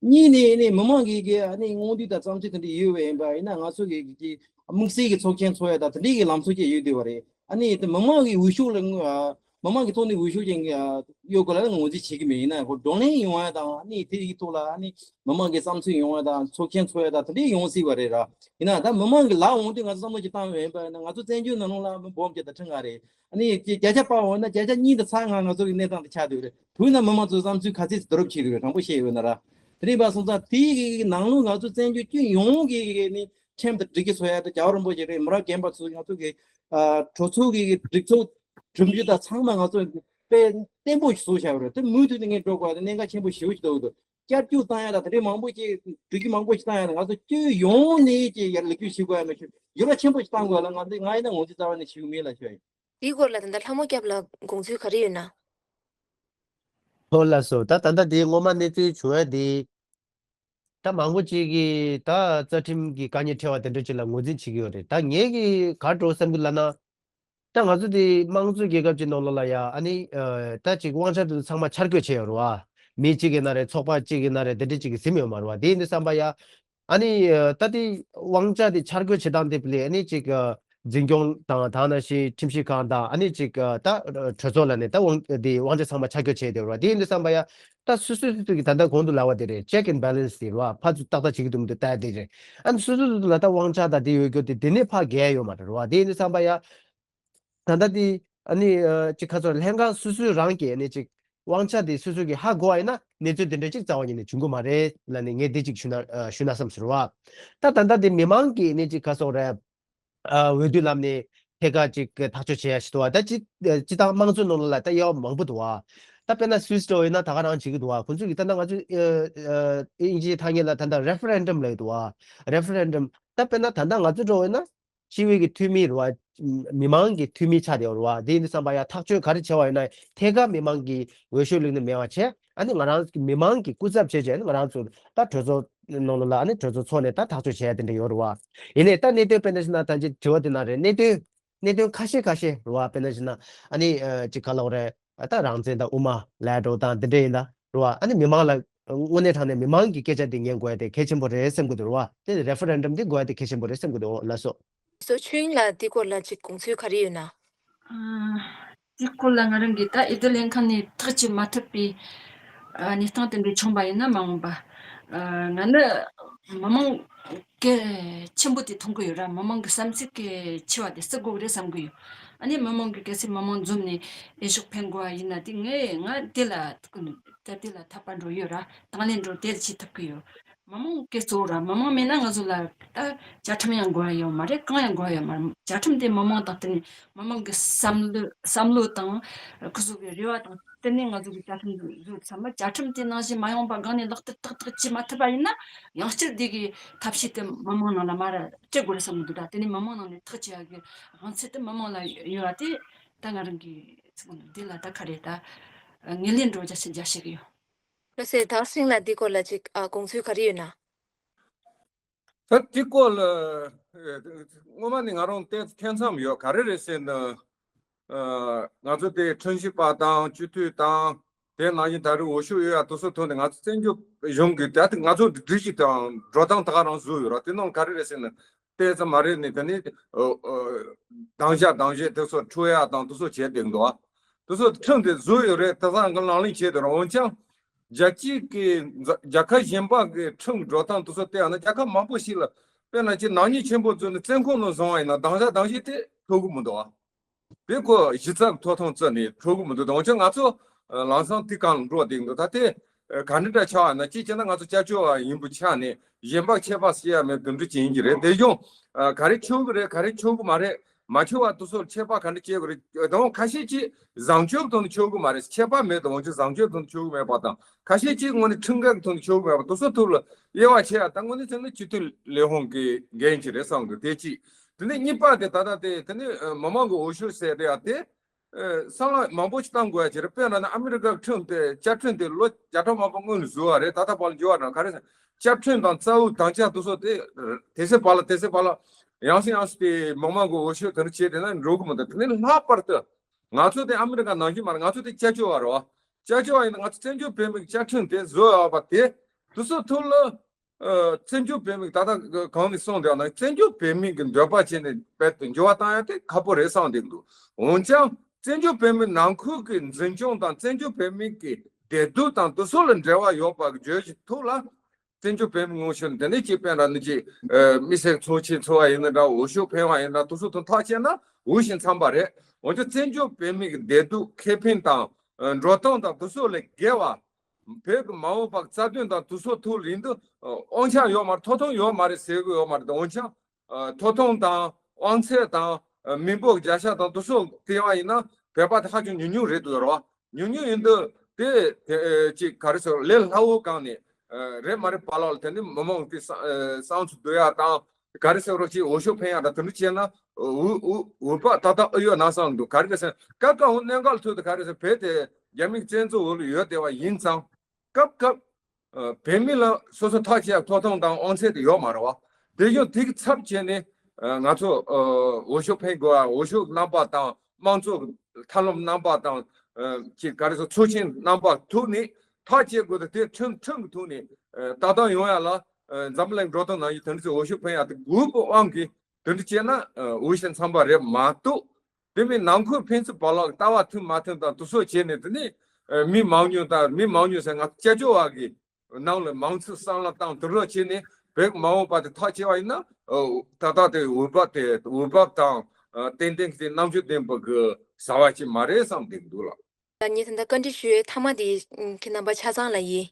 གཉིས་ནས་ནས་མི་མང་གི་གི་ཨ་ནི་མངོན་འདོད་དང་བསམ་ཚུལ་དེ་འདྲ་ཡོད་པ་ཡིན་པ་ཡིན་ན་ང་ཚོ་གི་གི་དམིགས་བསལ་གྱི་ཚོགས་ཆེན་ཚོགས་ཡ་དང་དེ་འདྲའི་གི་ལམ་སྲོལ་ཅིག་ཡོད་བསྡད་པ་རེད། ཨ་ནི་དེ་མི་མང་གི་འོས་ཤོག་ལ་དངོས་ཨ་མི་མང་གི་ཐོག་ནས་འོས་ཤོག་ཅིག་ཨ་གཡོག་དགོས་ལ་ངོས་འཛིན་བྱེད་ཀྱི་མེད། ཡིན་ན་ཁོ་བགྲོ་གླེང་ཡོང་ཡ་དང་ཨ་ནི་དེ་ཡི་ཐོག་ལ་ཨ་ནི་མི་མང་གི་བསམ་ཚུལ་ཡོང་ཡ་དང་ཚོགས་ཆེན་ཚོགས་ཡ་དང་དེ་འདྲའི་ཡོང་སྲིད་པ་རེད་ར། ཡིན་ན་ད་མི་མང་གི་ལག་འོང་དུས་ང་ཚོ་བསམ་བློ་ཅིག་བཏང་བ་ཡིན་པ་ཡིན་ན་ང་ཚོ་བཙན་བྱོལ་ནང་ལོགས་ལ་མི་འབུམ་གཅིག་དང་ཁྲི་ལྔ་རེད། ཨ་ནི་བརྒྱ་ཆ་སྤར་འོང་ན་བརྒྱ་ཆ་གཉིས་དང་ཚེག་ལྔ་ང་ཚོ་གི་གནས་སྟངས་དེ་ཆགས་བསྡད་ཡོད་རེད། དེ་ཡིན་ན་མི་མང་ཚོའི་བསམ་ཚུལ་ག་ཚད་ཅིག་བསྡུ་རུབ་བྱེད་དགོས་རེད། དྲང་པོ་བཤད་ཡོད་ན་ར། དེ་རེད་པ་སོང་ཙང་དེ་གི་ནང་ལོགས་ང་ཚོ་བཙན་བྱོལ་སྤྱི་ཡོངས་ཀྱི་གི་ནི་ཁྲིམས་དང་སྒྲིག་གཞི་བཟོ་ཡ་དང་རྒྱལ་བ་རིན་པོ་ཆེ་རེད། མི་རབས་རྒན་པ་ཚོ་ང་ཚོ་གི་ཨ་གྲོས་ཚོགས་ཀྱི་སྒྲིག་ཚོགས་གྲུབ་འབྲས་དང་ཚང་མ་ང་ཚོ་དཔེ་བརྟན་པོ་ཞིག་བཟོ་བཞག་ཡོད་རེད། དེ་མུ་མཐུད་དུ་ངས་འགྲོ་དགོས་ཡ་དེ་གནད་འགག་ཆེན་པོ་ཞེ་པོ་ཞིག་འདུག་འདུག་བསྐྱར་བཅོས་བཏང་ཡ་དང་དེ་འདྲའི་མང་པོ་ཅིག་སྒྲིག་གཞི་མང་པོ་ཞིག་བཏང་ཡ་དང་ང་ཚོ་སྤྱི་ཡོངས་ནས་ཅིག་ཡར་ལེགས་བཅོས་བྱེད་དགོས་ཡ་མ་གཏོགས་འགྱུར་བ་ཆེན་པོ་ཞིག་བཏང་དགོས་ཡ་ལ་ང་ཚོས་ང་ཡིན་ན་ངོས་འཛིན་རྩ་བ་ནས་བྱེད་ཀྱི་མེད་ལབ་ཞུ་ཡ་ཡིན། དེའི་སྐོར་ལ་ད་ལྟ་ལྷ་མོ་སྐྱབས་ལགས་དགོངས་ཚུལ་ག་རེ་ཡོད་ན། ཧོ་ལགས་སོ། ད་ད་ལྟ་དེ་སྔོན་མ་གནས་ཚུལ་བྱུང་ཡ་དེ། ད་མང་པོ་ཅིག་གིས་ད་རྩ་ཁྲིམས་ཀྱི་དཀའ་ངལ་འཕྲད་པ་དེ་འདྲ་ཅིག་ལ་ངོས་འཛིན་བྱེད་ཀྱི་ཡོད་རེད། ད་ངས་ཀྱི་ག་འགྲོ་བསམ་གྱི་ལབ་ན། ད་ང་ཚོ་དེ་དམངས་གཙོའི་རྒྱལ་ཁབ་ཀྱི་ནང་ལོགས་ལ་ཡ་ཨ་ནི་ད་ཅིག་དབང་ཆ་དེ་ཚོ་ཚང་མ་ཆ་བགོས་བྱས་ཡོད་རེད་བ། མི་གཅིག་ཡིན་ན་རེད། ཚོགས་པ་གཅིག་ཡིན་ན་རེད། དེ་འདྲ་ཅིག་གིས་ཟིན་ཡོད་མ་རེད་བ། དེ་ཡིན་དུས་ཙམ་པ་ཡ་ཨ་ནི་ད་དེ་དབང་ཆ་དེ་ཆ་བགོས་བྱེད་སྟངས་དེ་ལས་ཨ་ནི་ཅིག་འཛིན་སྐྱོང་དང་། ད་ནང་བཞིན་ཁྲིམས་ཞིབ་ཁང་དང་། ཨ་ནི་ཅིག་ད་གྲོས་ཚོགས་ལ་ནི་ད་དབང་དེ་དབང་ཆ་ཚང་མ་ཆ་བགོས་བྱས་བསྡད་ཡོད་རེད་བ། དེ་ཡིན་དུས་ཙམ་པ་ཡ་ད་སོ་སོ་སོ་སོ་གི་ད་ལྟ་གོང་དུ་ལབ་པ་དེ་རེད། ཅེག་ཨེན་ཌི་བྷེ་ལེན་སི་དེ་རེད་བ། ཕར་ཚུར་ཏག་ཏག་བྱེད་ཀྱི་འདུག་མི་འདུག་ལྟ་ཡ་དེ་རེད། ཨ་ནི་སོ་སོ་སོ་སོ་ལ་ད་དབང་ཆ་དང་དེ་ཡོད་རྒྱུ་དེ་དེ་ནས་ཕར་བརྒལ་ཡོད་མ་རེད་བ། དེ་ཡིན་དུས་ཙམ་པ་ཡ་ད་ལྟ་དེ་ཨ་ནི་ཅིག་ཁ་སོ་ལྷན་ཁང་སོ་སོའི་རང་གི་ཨ་ནི་ཅིག་དབང་ཆ་དེ་སོ་སོ་གི་ཧ་གོ་བ་ཡིན་ན་གནས་ཚུལ་དེ་འདྲ་ཅིག་རྩ་བ་ཉིད་ནས་བྱུང་གི་མ་རེད་ལབ་ནས་ངས་དེ་ཅིག་ཞུ་ན་ཞུ་ན་བསམ་ཟེར་བ། ད་ད་ལྟ་དེ་མི་མང་གི་ཨ་ནི་ཅིག་ཁ་སོ་རེད། འོས་བསྡུ་ལམ་ནས་ཐད་ཀར་ཅིག་ཐག་གཅོད་བྱེད་ཡ་ཞིག་འདུག་བ། ད་སྤྱི་སྤྱི་བཏང་དམངས་གཙོའི་ནང་ལོགས་ལ་ད་དབྱེ་བ་མང་པོ་འདུག་བ། ད་དཔེར་ན་སུད་སི་འདྲ་བོ་ཡིན་ན་ད་ག་རང་བྱེད་ཀྱི་འདུག་བ། ཁོང་ཚོས་ཀྱི་ད་ལྟ་ང་ཚོས་ཨ་ཨ་དབྱིན་ཇིའི་ཐ་སྙད་ལ་ད་ལྟ་རེ་ཕ་རེན་ཌམ་ལབ་ཀྱི་འདུག་བ། རེ་ཕ་རེན་ཌམ། ད་དཔེར་ན་ད་ལྟ་ང་ཚོ་འདྲ་བོ་ཡིན་ན་སྤྱི་བའི་གི་འཐུས་མི་རེད་བ། མི་མང་གི་འཐུས་མི་ཆགས་བསྡད་ཡོད་རེད་བ། དེ་ཡིན་དུས་ཙམ་པ་ཡ་ཐག་གཅོད་ག་རེ་བྱས་པ་ཡིན་ན་ཐད་ཀར་མི་མང་གི་འོས་ཤོག་བླུགས་ནས་མེད་པ་བྱས། ཨ་ནི་ང་རང་གི་མི་མང་གི་སྐུ་ཚབ་བྱས་བྱས་ཨ་ནི་ང་རང་ཚོ་ད་གྲོས་ཚོགས་ནང་ལོགས་ལ་ཨ་ནི་གྲོས་ཚོགས་ཚོགས་ནས་ད་ཐག་གཅོད་བྱས་ཡ་དེ་འདྲ་ཡོད་རེད་བ། ཡིན་ནའི་ད་གནད་དོན་དཔེར་ན་བཞག་ན་ད་ཅི་དྲི་བ་དེ་ནང་རེད། གནད་དོན་གནད་དོན་ཁ་ཤས་ཁ་ཤས་རེད་བ། དཔེར་ན་བཞག་ན་ཨ་ནི་ཅིག་ག་ལབ་དགོས་རེད། ད་རང་བཙན་དང་དབུ་མ་ལ་འགྲོ་སྟངས་དེ་འདྲ་ཡིན་ད་རེད་བ། ཨ་ནི་མི་མང་ལ་དངོས་གནས་དྲང་གནས་མི་མང་གི་སྐད་ཆ་དེ་ཉན་དགོས་ཡ་དེ་གལ་ཆེན་པོ་རེད་བསམ་གི་འདུག་རེད་བ། དེ་རེ་ཕ་རེན་ཌམ་དེ་དགོས་ཡ་དེ་གལ་ཆེན་པོ་རེད་བསམ་གི་འདུག་ལགས་སོ། སོ་ཆོས་དབྱིངས་ལགས་འདི་སྐོར་ལ་ཅིག་དགོངས་ཚུལ་ག་རེ་ཡོད་ན། ཨ། འདི་སྐོར་ལ་ང་རང་གིས་ད་འོས་བསྡུ་ལྷན་ཁང་ནས་ཐག་གཅོད་མ་ཐུབ་པའི་ཨ་གནས་སྟངས་དེ་འདྲ་བྱུང་བ་ཡིན་ན་མ་འོངས་པ། ཨ་ང་ནི་མི་མང་གལ་ཆེན་པོ་དེ་མཐོང་གི་ཡོད་ར། མི་མང་གི་བསམ་ཚུལ་གལ་ཆེ་བ་དེ་བརྩི་དགོས་ཀྱི་རེད་བསམ་གི་ཡོད། ཨ་ནི་མི་མང་གི་གལ་སྲིད་མི་མང་འཛོམས་ནས་འོས་ཤོག་འཕེན་དགོས་པ་ཡིན་ན་དེ་ངས་ང་དེ་ལ་ད་དེ་ལ་འཐད་པ་འགྲོ་ཡོད་ར། དང་ལེན་འགྲོ་དེ་ལ་བྱེད་ཐུབ་ཀྱི་ཡོད། མི་མང་གི་གཙོ་བོ་ར། མི་མང་མེད་ན་ང་ཚོ་ལ་ད་བཅའ་ཁྲིམས་ཡང་དགོས་ཡ་ཡོད་མ་རེད། གང་ཡང་དགོས་ཡ་ཡོད་མ་རེད། བཅའ་ཁྲིམས་དེ་མི་མང་དང་བསྟུན་ནས་མི་མང་གི་བསམ་བློ་བསམ་བློ་དང་ཁོ་ཚོ་གི་རེ་བ་དང་བསྟུན་ནས་ང་ཚོ་གི་བཅའ་ཁྲིམས་བཟོས་ཚར་མ། བཅའ་ཁྲིམས་དེ་ནང་བཞིན་མ་ཡོང་པ་སྒང་ནས་ལག་བསྟར་ཏག་ཏག་བྱེད་མ་ཐུབ་པ་ཡིན་ན་ཡང་བསྐྱར་དེ་གི་ཐབས་ཤེས་དེ་མི་མང་ནང་ལ་མར་སྤྲད་དགོས་རེད་བསམ་གི་འདུག་ད་དེ་ནས་མི་མང་ནང་ནས་ཐག་བཅད་ཡ་གི་དབང་ཚད་དེ་མི་མང་ལ་ཡོད་པ་དེ་ད་ང་རང་གི་ཚིག་འདི་ལ་ད་ག་རེ་ད་ངོས་ལེན་འགྲོ་རྒྱ་ཆེ་རྒྱ་ཆེ་གི་ཡོད། བཀྲ་ཤིས་དར་སིང་ལགས་འདི་སྐོར་ལ་ཅིག་ཨ་དགོངས་ཚུལ་ག་རེ་ཡོད་ན། ད་འདི་སྐོར་ལ་ཨེ་སྔོན་མ་ནས་ང་རང་བལྟས་ཐེ་ཚོམ་ཡོད། ག་རེ་རེད་ཟེར་ན། ཨ་ང་ཚོ་དེ་ཁྲིམས་ཞིབ་པ་དང་སྤྱི་འཐུས་དང་དེ་ནང་བཞིན་ད་རེས་འོས་ཤོག་ཡོད་ཡ་དེ་ཚོ་ཐོག་ནས་ང་ཚོ་བཙན་བྱོལ་གཞུང་གི་ད་ང་ཚོ་སྒྲིག་གཞི་དང་འགྲོ་སྟངས་ད་ག་རང་བཟོས་ཡོད་ར། དེ་ནང་ག་རེ་རེད་ཟེར་ན། བལྟས་ཙམ་མ་རེད་ནས་དེ་ནི་ཨ་ཨ་དམ་བཞག་དམ་བཞག་དེ་ཚོ་འཁྲུག་ཡ་དང་དེ་ཚོ་བྱས་བསྡད་འདུག་ཨ། དེ་ཚོ་ཁྲིམས་དེ་བཟོས་ཡོད་རེད། དེ་ཚང་གི་ལག་ལེན་བྱས་བསྡད་རེད། འོན་ཀྱང་རྒྱལ་སྤྱིའི་གི་རྒྱལ་ཁབ་གཞན་པ་གི་ཁྲིམས་འགྲོ་སྟངས་དེ་ཚོ་བལྟས་ཡ་ན་རྒྱལ་ཁབ་མང་པོ་ཞིག་ལ་དཔེར་ན་ཅིག་ནག་ཉེས་ཆེན་པོ་བཙུགས་ནས་བཙོན་ཁང་ནང་བཟུང་བ་ཡིན་ན་དམ་བཞག་དམ་བཞག་དེ་འཁྲུག་གི་མི་འདུག་ཨ། དེ་ཁོ་གཞི་རྩ་གི་ཐོབ་ཐང་བརྩི་ནས་འཁྲུག་གི་མི་འདུག་འོན་ཀྱང་ང་ཚོ་ལམ་སང་དེ་གང་ལ་འགྲོ་བསྡད་འདུག་ད་དེ་ག་འདྲ་འདྲ་ཆགས་ན་གཅིག་བྱས་ན་ང་ཚོ་སྐྱབས་བཅོལ་བ་ཡིན་པའི་ཆ་ནས་གཞན་པ་ཁྱད་པར་བྱེད་ཡ་མེད་དེ་འདྲ་ཅིག་ཡིན་གྱི་རེད། དེ་བྱུང་ག་རེ་ཆོག་གི་རེད། ག་རེ་ཆོག་གི་མ་རེད། མ་ཆོག་པ་དེ་ཚོར་ཆད་པ་ག་འདྲ་བྱེད་དགོས་རེད། དང་ཁ་ཤས་ཀྱིས་བཟང་སྤྱོད་དང་ཆོག་གི་མ་རེད། ཆད་པ་མེད་དང་འོན་ཀྱང་བཟང་སྤྱོད་དང་ཆོག་གི་མེད་པ་དང་ཁ་ཤས་ཀྱིས་དངོས་གནས་ཁྲིམས་འགལ་དང་ཆོག་གི་མེད་པ་དེ་ཚོ་ཐོག་ལ་དབྱེ་བ་ཕྱེ་ཡ་ད་དངོས་གནས་བྱས་ན་སྤྱི་འཐུས་ལས་ཁུངས་ཀྱི་འགན་ཅིག་རེད་བསམ་གི། དེ་གཅིག་དེ་ནས་གཉིས་པ་དེ་ད་ལྟ་དེ་དེ་ནས་མི་མང་གི་འོས་ཤོག་ཟེར་དེ་ཡ་དེ་བསམ་བློ་མང་པོ་ཞིག་བཏང་དགོས་ཡ་ཅིག་རེད། དཔེར་ན་ཨ་མི་རི་ཀ་ཁྲིམས་དེ་བཅའ་ཁྲིམས་དེ་ལོ་བརྒྱ་ཕྲག་མང་པོ་སྔོན་ནས་བཟོས་པ་རེད། ད་ལྟ་བར་ལ་འགྱུར་བ་དང་ག་རེ་ཟེར་བཅའ་ཁྲིམས་དང་རྩ་དབུ་དམ་བཅའ་དེ་ཚོ་དེ་དེ་ཚེ་བར་ལ་དེ་ཚེ་བར་ལ་ཡང་སེ་ཡང་སེ་དེ་མི་མང་གི་འོས་ཤོག་དེ་འདྲ་བྱས་དེ་ན་འགྲོ་གི་མི་འདུག་དེ་ནས་ལྷག་པར་དུ་ང་ཚོ་དེ་ཨ་མི་རི་ཀ་ནང་བཞིན་མ་རེད། ང་ཚོ་དེ་སྐྱབས་བཅོལ་བ་རེད་བ། སྐྱབས་བཅོལ་བ་ཡིན་ན་ང་ཚོ་བཙན་བྱོལ་བོད་མིའི་བཅའ་ཁྲིམས་དེ་བཟོས་ཡོད་པ་དེ་དེ་ཚོ་ཐོག་ལ། ཨ་བཙན་བྱོལ་བོད་མི་ད་ལྟ་གང་ནས་གསུངས་བསྡད་ན་བཙན་བྱོལ་བོད་མི་གི་འདོད་པ་བྱས་ནས་རྦད་དེ་འགྱུར་བ་བཏང་ཡ་དེ་ཁག་པོ་རེད་བསམ་བསྡད་འདུག་འོན་ཀྱང་བཙན་བྱོལ་བོད་མི་ནང་ཁུལ་གྱི་འཛིན་སྐྱོང་དང་བཙན་བྱོལ་བོད་མི་གི་བདེ་སྡུག་དང་དེ་ཚོ་ལ་འབྲེལ་བ་ཡོད་པ་གི་བརྗོད་གཞི་ཐོག་ལ་བཙན་བྱོལ་བོད་མི་ངོ་ཤེས་དེ་ནས་ཅིག་དཔེར་ན་ནི་ཅིག་ཨ་མི་སེར་ཚོགས་ཆེན་ཚོགས་པ་ཡིན་ན་འདྲ། འོས་ཤོག་འཕེན་པ་ཡིན་ན་འདྲ། དེ་ཚོ་དང་ཐག་བཅད་ན་འོས་ཤིང་འཚམས་པ་རེད། འོན་ཀྱང་བཙན་བྱོལ་བོད་མི་གི་བདེ་སྡུག་ཁེ་ཕན་དང་ཨ་འགྲོ་སྟངས་དང་དེ་ཚོ་ལས་བརྒལ་བ། བོད་ཀྱི་མ་འོངས་པ་རྩ་དོན་དང་དེ་ཚོ་ཐོག་ལ་ཡིན་དུས་དབང་ཆ་ཡོད་མ་རེད། ཐོབ་ཐང་ཡོད་མ་རེད་ཟེར་གི་ཡོད་མ་རེད། འོན་ཀྱང་ཐོབ་ཐང་དང་དབང་ཚད་དང་མི་འབོར་བརྒྱ་ཆ་དང་དེ་ཚོ་བལྟས་པ་ཡིན་ན་བོད་པ་དེ་ཧ་ཅང་ཉུང་ཉུང་རེད་འདུག་རོ། ཉུང་ཉུང་ཡིན་དུས་དེ་དེ་ཅིག་ག་རེ་ཟེར་ལས་སླ་བོ་གང་ནས་རེད་མ་རེད་པ་ལགས་ལ་དེ་ནི་མི་མང་དེ་བསམ་ཚུལ་བསྡུ་ཡ་དང་། ག་རེ་ཟེར་རོགས་ཅིག་འོས་ཤོག་འཕེན་ཡ་ད་དེ་འདྲ་བྱས་ན་འུ་འུ་འུ་པ་ཏག་ཏག་ཨེ་ཡོད་ན་བསམ་འདུག་ག་རེ་ཟེར་སྐབས་སྐབས་འོ་གནད་འགག་ཐོག་ཏུ་ག་རེ་ཟེར་བོད་དེ་རྒྱ་མིའི་བཙན་འཛུལ་འོག་ལ་ཡོད་བསྡད་པ་ཡིན་ཙང་སྐབས་སྐབས་ཨ་བོད་མི་ལ་སོ་སོ་ཐག་བཅད་ཐོབ་ཐང་དང་དབང་ཚད་དེ་ཡོད་མ་རེད་བ། དེ་བཞིན་དེ་གི་ཚབ་བྱས་ནས་ཨ་ང་ཚོ་ཨ་འོས་ཤོག་འཕེན་དགོས་པ། འོས་ཤོག་རྣམ་པ་དང་ དམངས་གཙོ་གི་ཐབས་ལམ་རྣམ་པ་དང་། ཨ། ཅིག་ག་རེ་ཟེར། ཚོགས་ཆེན་རྣམ་པ་ཐོག་ནས་ཐག་བཅད་དགོས་ཏེ། དེ་ཁྲིམས་ཁྲིམས་ཀྱི་ཐོག་ནས། ཨ། ལྟ་སྟངས་ཡོང་ཡ་ལ། ཨ། འཛམ་གླིང་འགྲོ་སྟངས་ནང་བཞིན་དེ་འདྲ་ཅིག་འོས་ཤོག་འཕེན་ཡ་དེ་དགོས་པའི་དབང་གིས་དེ་འདྲ་བྱས་ན། ཨ། འོས་ཤོག་འཚམ་པ་རེད་མ་གཏོགས། དེ་མིན་ནང་ཁུལ་ཕན་ཚུན་བར་ལ་ལྟ་བ་མཐུན་མ་མཐུན་དང་དེ་ཚོ་བྱས་ནས། དེ་ནས། ཨ། མི་མང་ཉུང་དང་མི་མང་ཉུང་ཟེར། ང་ཚོ་སྐྱབས་བཅོལ་བ་གི་ནང་ལ་མང་ཚོགས་བསམ་བློ་བཏང་དུ་རོགས་བྱས་ནས། བོད་མ་འོངས་པ་དེ་ཐག་བཅད་པ་ཡིན་ན། ཨ། ད་ལྟ་དེ་འོས་བབ་དེ། འོས་བབ་དང་། ཨ། ཏན་ཏན་གྱི་རྣམ་དཔྱོད་ལྡན་པ་གི་བཟའ་བ་ཅིག་མ་རེད་བསམ་བསྡད་འདུག་ལགས། ད་ངས་ད་ལྟ་བཀའ་འདྲི་ཞུ་ཡའི་མཐའ་མ་དེ་ཁྱེད་རྣམ་པ་ཆ་ཚང་ལ་ཡིན།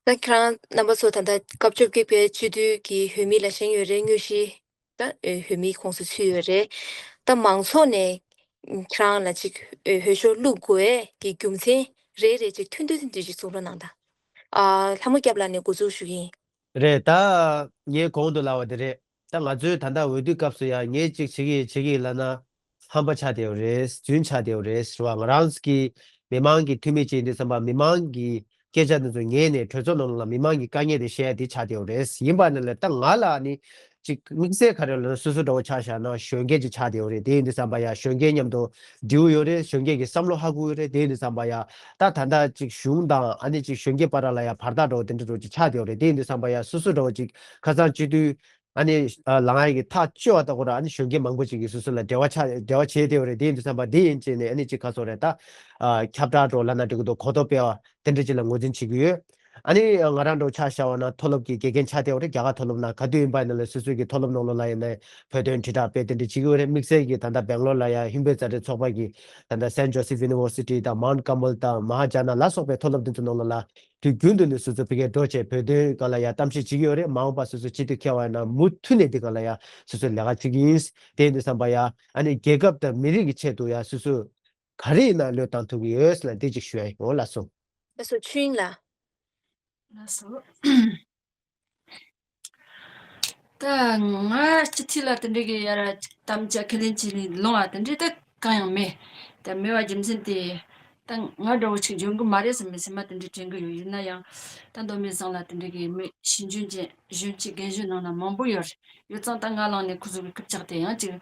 ད་ཁྱེད་རང་རྣམ་པ་ཚོ་ད་ལྟ་སྐབས་བཅོ་བརྒྱད་པའི་སྤྱི་འཐུས་ཀྱི་འོས་མི་ལ་བཞེངས་ཡོད་རེད། དངོས་གཞི་ད་འོས་མིའི་ཁོངས་སུ་ཚུད་ཡོད་རེད། ད་མང་ཚོགས་ནས་ཁྱེད་རང་ལ་ཅིག་འོས་ཤོག་བླུག་དགོས་ཀྱི་རྒྱུ་མཚན་རེ་རེ་ཅིག་ཐུང་ཐུང་ཐུང་ཐུང་ཅིག་གསུང་རོགས་གནང་དང་། ཨ། ལྷ་མོ་སྐྱབས་ལགས་ནས་འགོ་འཛུགས་ཞུ་གི་ཡིན། རེད། ད་ངས་གོང་དུ་ལབ་པ་དེ་རེད། ད་ང་ཚོའི་ད་ལྟ་འོས་བསྡུ་སྐབས་སུ་ཡང་ངས་ཅིག་བྱེད་ཀྱི་ཡིན། བྱེད་ཀྱི་ཡིན་ལབ་ན་ཧམ་པ་ཆགས་བསྡད་ཡོད་རེད། རྫུན་ཆགས་བསྡད་ཡོད་རེད། རེད་བ། ང་རང་གི་མི་མང་གི་འཐུས་མི་ཅིག་ཡིན་དུས་ཙམ་པ། མི་མང་གི་སྐད་ཆ་འདི་ཚོ་ཉན་ནས་གྲོས་ཚོགས་ནང་ལ་མི་མང་གི་དཀའ་ངལ་དེ་བཤད་ཡ་དེ་ཆགས་བསྡད་ཡོད་རེད། ཡིན་པ་ནི་ལས་ད་ང་ལ་ནི་ཅིག་དམིགས་བསལ་ག་རེ་ལབ་ན། སོ་སོ་འདྲ་བོ་ཆ་བཞག་ན་གཞོན་སྐྱེས་ཅིག་ཆགས་བསྡད་ཡོད་རེད། དེ་ཡིན་དུས་ཙམ་པ་ཡ་གཞོན་སྐྱེས་མཉམ་དུ་འབྲེལ་བ་ཡོད་རེད། གཞོན་སྐྱེས་ཀྱི་བསམ་བློ་ཧ་གོ་ཡོད་རེད། དེ་ཡིན་དུས་ཙམ་པ་ཡ་ད་ད་ལྟ་ཅིག་གཞུང་དང་ཨ་ནི་ཅིག་གཞོན་སྐྱེས་བར་ལ་ཡ་བར་ཐག་འདྲ་བོ་དེ་འདྲ་འདྲ་བོ་ཅིག་ཆགས་བསྡད་ཡོད་རེད། དེ་ཡིན་དུས་ཙམ་པ་ཡ་སོ་སོ་འདྲ་བོ་ཅིག་ཁ་སང་སྤྱི་འཐུས་ཨ་ནི་ལངས་ཡ་གི་ཐག་གཅོད་པ་ལྟ་བུ་ར། ཨ་ནི་གཞོན་སྐྱེས་མང་པོ་ཅིག་གིས་སོ་སོ་ལ་འབྲེལ་བ་ཆགས། འབྲེལ་བ་བྱས་བསྡད་ཡོད་རེད། དེ་ཡིན་དུས་ཙམ་པ་དེ་ཡིན་བྱས་ནས་ཨ་ནི་ཅིག་ག་ཚོད་རེད། ད་ཨ་ཁྱབ་བསྒྲགས་འདྲ་བོ་ལབ་ན་འགྲིག་གི་འདུག་གོ་རྟོགས་སྤེལ་བ་དེ་འདྲ་ཅིག་ལ་ངོས་འཛིན་བྱེད་ཀྱི་ཡོད། ཨ་ནི་ང་རང་འདྲ་བོ་ཆ་བཞག་པ་ན་མཐོ་སློབ་ཀྱི་དགེ་རྒན་ཆགས་བསྡད་ཡོད་རེད། རྒྱ་གར་མཐོ་སློབ་ནང་ག་དུས་ཡིན་པ་ཡིན་ན་ལ་སོ་སོ་གི་མཐོ་སློབ་ནང་ལོགས་ལ་ཡིན་ན་བོད་དོན་དྲིལ་བསྒྲགས་སྤེལ་དེ་འདྲ་བྱེད་ཀྱི་ཡོད་རེད། དམིགས་བསལ་གྱིས་ད་ལྟ་སྦེང་ལོར་ལ་ཡ་ཧིན་བོད་མཛའ་འབྲེལ་ཚོགས་པ་གི་ད་ལྟ་Saint Joseph University དང་Mount Carmel དང་Mahayana ལ་སོགས་པའི་མཐོ་སློབ་དེ་ཚོ་ནང་ལོགས་ལ་དུས་རྒྱུན་དུ་ནས་སོ་སོ་ཕ་གིར་འགྲོ་བྱས་བོད་དོན་སྒང་ལ་ཡ་གཏམ་བཤད་བྱེད་ཀྱི་ཡོད་རེད། མ་འོངས་པ་སོ་སོ་སྤྱི་འཐུས་འཁེལ་བ་ཡིན་ན་མུ་མཐུད་ནས་དེ་སྒང་ལ་ཡ་སོ་སོ་ལས་ཀ་བྱེད་ཀྱི་ཡིན། དེ་ཡིན་དུས་ཙམ་པ་ཡ་ཨ་ནི་རྒྱལ་ཁབ་དང་མི་རིགས་ཀྱི་ཆེད་དུ་ཡ་སོ་སོ་ག་རེ་ཡིན་ན་བློས་བཏང་ཐུབ་ཀྱི་ཡོད་ལ་དེ་ཅིག་ཞུ་ཡ་ཡིན། འོ་ལགས་སོ། ལགས་སོ། ཆོས་དབྱིངས་ལགས། ལགས་སོ། ད་ང་སྤྱི་འཐུས་ལ་དེ་འདྲ་གི་ཡ་ར་དམ་བཅའ་ཁས་ལེན་བྱས་ནས་ལངས་པ་དེ་འདྲ་ད་གང་ཡང་མེད། ད་མེད་པ་རྒྱུ་མཚན་དེ། ད་ང་འདྲ་བོ་ཅིག་འཇོན་གི་མ་རེད་བསམ་པའི་སེམས་པ་དེ་འདྲ་དྲན་གི་ཡོད། ཡིན་ན་ཡང་ད་མདོ་སྨད་ཚང་ལ་དེ་འདྲ་གི་མི་ཤེས་འཇོན་ཅན་གཞོན་སྐྱེས་རྒན་གཞོན་ནང་ན་མང་པོ་ཡོད་རེད། ཡོད་ཙང་ད་ང་ལངས་ནས་ཁོ་ཚོ་གི་རྐུབ་བཀྱག་དེ་ཡང་ཅིག་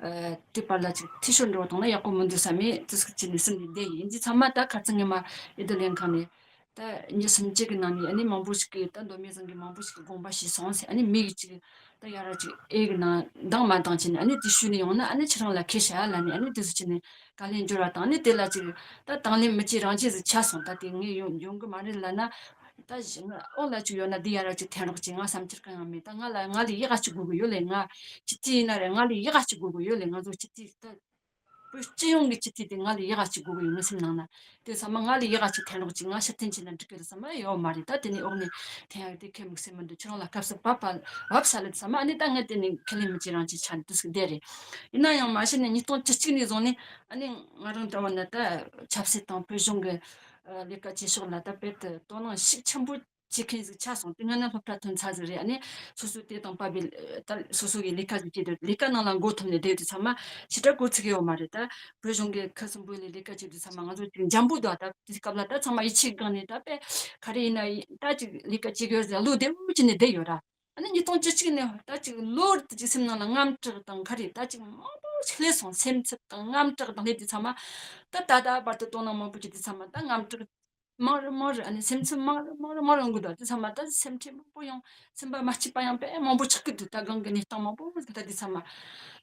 ཨ་དེ་བར་ལ་ཅིག་འཐུས་ཤོར་འགྲོ་བཏང་ན་ཡག་པོ་མི་འདུག་བསམ་ནས་དེ་ཟུག་བྱས་ནས་སེམས་ནས་བསྡད་ཡིན། འདི་ཚང་མ་ད་ཁ་རྩང་ངོ་མ་ཨེ་ད་ལན་ཁང་ནས། ད་ཉིན་སུམ་གཅིག་གི་ནང་ནས་ཨ་ནི་མང་པོ་ཞིག་གིས། ད་མདོ་སྨད་ཚང་གི་མང་པོ་ཞིག་གིས་དགོངས་པ་ཞུས་སོང་ཟེར། ཨ་ནི་མི་གིས་ཅིག་ད་ཡ་ར་ཅིག་ཨེ་གི་ནང་འདང་མ་འདང་བྱས་ནས་ཨ་ནི་དེ་ཞུས་ནས་ཡོང་ན་ཨ་ནི་ཁྱེད་རང་ལ་ཁེ་ཤ་ལབ་ནས་ཨ་ནི་དེ་ཚོ་བྱས་ནས་བཀའ་ལན་འབྱོར་བ་དང་། ཨ་ནི་དེ་ལ་ཅིག་ད་དང་ལེན་མི་བྱེད་རང་བྱེད་ཟིག་ཆགས་སོང་། ད་དེ་ངས་ཡོང་ཡོང་གི་མ་རེད་ལབ་ན། ད་གཞི་ང་འོག་ལ་ཅིག་ཡོད་ན་དེ་ཡ་ར་ཅིག་འཐེན་རོགས་གྱིས། ང་བསམ་འཆར་གང་ཡང་མེད། ད་ང་ལ་ང་ལས་ཡག་ག་ཅིག་དགོས་གི་ཡོད་ལེ། ང་སྤྱི་འཐུས་ཡིན་ན་རེད། ང་ལས་ཡག་ག་ཅིག་དགོས་གི་ཡོད་ལེ། ང་ཚོ་སྤྱི་འཐུས་ད། བོད་སྤྱི་ཡོངས་ཀྱི་སྤྱི་འཐུས་དེ་ང་ལས་ཡག་ག་ཅིག་དགོས་ཀྱི་ཡོད། ངའི་སེམས་ནང་ན་དེ་ཚང་མ་ང་ལས་ཡག་ག་ཅིག་འཐེན་རོགས་གྱིས། ང་ཕྱིར་འཐེན་བྱས་ན་འགྲིག་གི་རེད་བསམ་པ་ཡོད་མ་རེད། ད་དེ་ནས་འོག་ནས་འཐེན་ཡག་དེ་ཁས་མི་སེ་མི་འདུག་ཁྱེད་རང་ལ་སྐབས་སུ་བབ་པ་བབ་ས་ལ་དེ་ཚང་མ་ཨ་ནི་ད་ངས་དེ་ནས་ཁས་ལེན་མི་བྱེད་རང་བྱེད་ཆགས་ནས་དུས་སུ་བསྡད་རེད། ཡིན་ན་ཡང་མ་གཞི་ནས་ཉིས་སྟོང་བཅུ་གཅིག་ནས་བཟུང་ནས་ཨ་ནི་ང་རང་འདྲ་བ་ན་ད་ཆབ་སྲིད་དང་བོད་གཞུང་གི་ལས་ཀ་བྱེད་ཕྱོགས་ལ་ད་དཔེ་དེ་དོ་སྣང་ཤུགས་ཆེན་པོ་བྱེད་མཁན་ཞིག་ཆགས་སོང་། དེ་སྔ་ན་སློབ་གྲྭ་ཐོན་ཚར་ཟིག་རེད། ཨ་ནི་སོ་སོའི་དེ་དང་བབ་པའི་ད་སོ་སོ་གི་ལས་ཀ་ཟིག་བྱེད་དུས་ལས་ཀ་ནང་ལ་མགོ་འཐོམས་ནས་བསྡད་དུས་ཚང་མ་ཞེ་དྲག་གོ་ཚིག་ཡོད་མ་རེད། ད་བོད་གཞུང་གི་ཁུ་སིམ་པོ་ལས་ལས་ཀ་བྱེད་དུས་ཚང་མ་ང་ཚོ་ཅིག་འཇམ་པོ་འདུག་ད་དེ་སྐབས་ལ་ད་ཚང་མ་ཡིད་ཆེས་སྒང་ནས་ད་དཔེ་ག་རེ་ཡིན་ན་ད་ཅིག་ལས་ཀ་བྱེད་དགོས་ཟེར་བློ་བདེ་བོ་བྱས་ནས་བསྡད་ཡོད་ར། ཨ་ནི་ཉིས་སྟོང་བཅུ་གཅིག་ནས་ད་ཅིག་ལོ་རེ་དུ་ཅིག་སེམས་ནང་ལ་དངངས་སྐྲག་དང་ག་རེ་ད་ཅིག་མང་པོ་ཞིག་སླེབས་སོང་། སེམས་འཚབ་དང་དངངས་སྐྲག་དང་སླེབས་དུས་ཚང་མ་ད་ད་ད་བར་དུ་དོ་སྣང་མང་པོ་བྱེད་དུས་ཚང་མ་ད་དངངས་སྐྲག་མང་རུ་མང་རུ། ཨ་ནི་སེམས་ཚིམ་མང་རུ་མང་རུ་མང་རུ་ཡོང་གི་འདུག་དེ་ཚང་མ་ད་སེམས་ཁྲལ་མང་པོ་ཡོང་། སེམས་པ་མ་སྐྱིད་པ་ཡང་དཔེ་མང་པོ་ཆགས་ཀྱི་འདུག་ད་གང་གི་གནས་སྟངས་མང་པོ་ཟིག་ད་དེ་ཚང་མ་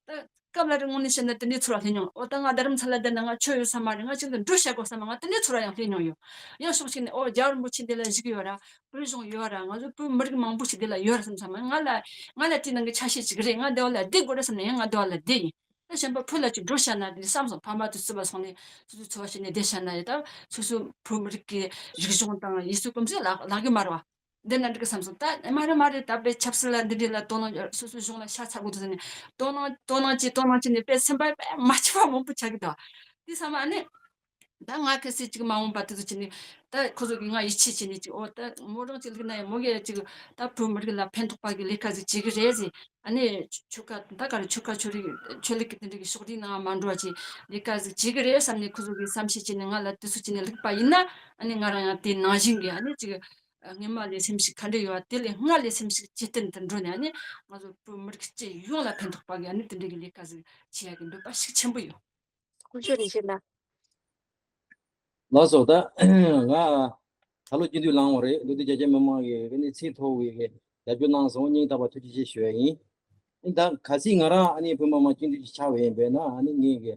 ད་སྐབས་ལ་རེ་དངོས་གནས་བཤད་ན་དེ་འདྲའི་ཚོར་བ་སླེབས་མྱོང་། འོ་ད་ང་རྡ་རམ་ས་ལ་བསྡད་ན་ང་ཆོས་ཡོད་ས་མ་རེད། ང་ཅིག་ལ་འགྲོ་བྱ་དགོས་ས་མ། ང་དེ་འདྲའི་ཚོར་བ་ཡང་སླེབས་མྱོང་ཡོད། ཡང་ཕྱོགས་གཅིག་ནས་འོ་རྒྱལ་བ་རིན་པོ་ཆེ་འདི་ལ་བཞུགས་ཡོད་ར། བོད་གཞུང་ཡོད་ར། ང་ཚོ་བོད་མི་རིགས་མང་པོ་ཞིག་འདི་ལ་ཡོད་ར་བསམ་ཚང་མ། ང་ལ་ང་ལ་དེའི་ནང་གི་ཆ་ཤས་ཅིག་རེད། ང་འདི་བ་ལ་བསྡད་དགོས་རེད་བསམ་ནས་ཡང་ང་འདི་བ་ལ་བསྡད་ཡིན། ད་གཞན་པ་བོད་ལ་ཅིག་འགྲོ་བྱ་ན་དེ་བསམ་སོང་། ཕ་མ་དུས་ཚོད་པ་སོང་ནས་སོ་སོའི་འཚོ་བ་བྱས་ནས་བསྡད་བྱ་ན་ཡོད། ད་སོ་སོའི་བོད་མི་རིགས་ཀྱི་རིག་གཞུང་དང་ཡུལ་སྲོལ་ཀུན་སྲོལ་ལག་ལག་གི་མ་རེད་བ། འདི་ན་འགྲིག་གི་བསམ་སོང་། ད་མ་རེད་མ་རེད། ད་དཔེ་ཆབ་སྲིད་ལ་འདི་འདྲ་ལ་དོ་སྣང་སོ་སོའི་གཞུང་ལ་ཤ་ཚ་དགོས་འདུག་ཟེར་ནས་དོ་སྣང་དོ་སྣང་བྱས་དོ་སྣང་བྱས་ནས་དཔེ་སེམས་པ་དཔེ་མ་སྐྱིད་པ་མང་པོ་ཆགས་ཀྱི་འདུག་དེ་ཚང་མ་ཨ་ནི། ད་ང་གལ་སྲིད་ཅིག་མ་འོངས་པ་དེ་ཚོ་བྱས་ནས་ད་ཁོ་ཚོ་གིས་ང་ཡིད་ཆེས་བྱས་ནས་ཅིག་འོ་ད་མོ་རང་ཅིག་ལུག་ན་ཡང་མོ་གིས་ཅིག་ད་བོད་མི་རིགས་ལ་ཕན་ཐོགས་པ་གི་ལས་ཀ་ཟིག་བྱེད་གི་རེད་ཟེར། ཨ་ནི་ཆོལ་ཁ་ད་ག་རེ་ཆོལ་ཁ་ཆོས་རིག་ཆོས་ལུགས་ཀྱི་དེ་འདྲ་གི་ཕྱོགས་རིས་ནང་མ་འགྲོ་བ་ཅིག་ལས་ཀ་ཟིག་བྱེད་གི་རེད་བསམ་ནས་ཁོ་ཚོ་གིས་བསམ་ཤེས་བྱས་ནས་ང་ལ་དེ་ཚོ་བྱས་ནས་ལུག་པ་ཡིན་ན། ཨ་ནི་ང་རང་ཡང་དེ་ནང་བཞིན་གི་ཨ་ནི་ཅིག་སྔོན་མ་ལས་སེམས་ཤུགས་ག་འདྲ་ཡོད་པ་དེ་ལས་སྔར་ལས་སེམས་ཤུགས་ཇེ་བརྟན་དུ་འགྲོ་ནས། ཨ་ནི་ང་ཚོ་བོད་མི་རིགས་སྤྱི་ཡོངས་ལ་ཕན་ཐོགས་པ་གི་ཨ་ནི་དེ་འདྲ་གི་ལས་ཀ་ཟིག་བྱེད་ཡ་གི་འདོད་པ་ཤུགས་ཆེན་པོ་ཡོད། སྐུ་ཞབས་རིན་ཆེན་ལགས། ལགས་སོ། ད་ང་ད་ལོ་སྤྱི་འཐུས་ལངས་པ་རེད། མདོ་སྟོད་རྒྱ་ཆེ་མི་མང་གིས་ཨ་ནི་ཚད་མཐོ་བའི་རྒྱབ་སྐྱོར་གནང་སོང་། སྙིང་ཐག་པ་ཐུགས་རྗེ་ཆེ་ཞུ་ཡ་ཡིན། ཨ་ནི་ད་གལ་སྲིད་ང་རང་ཨ་ནི་བོད་མི་མང་སྤྱི་འཐུས་ཅིག་ཆགས་པ་ཡིན་པས་ན། ཨ་ནི་ངས་གི་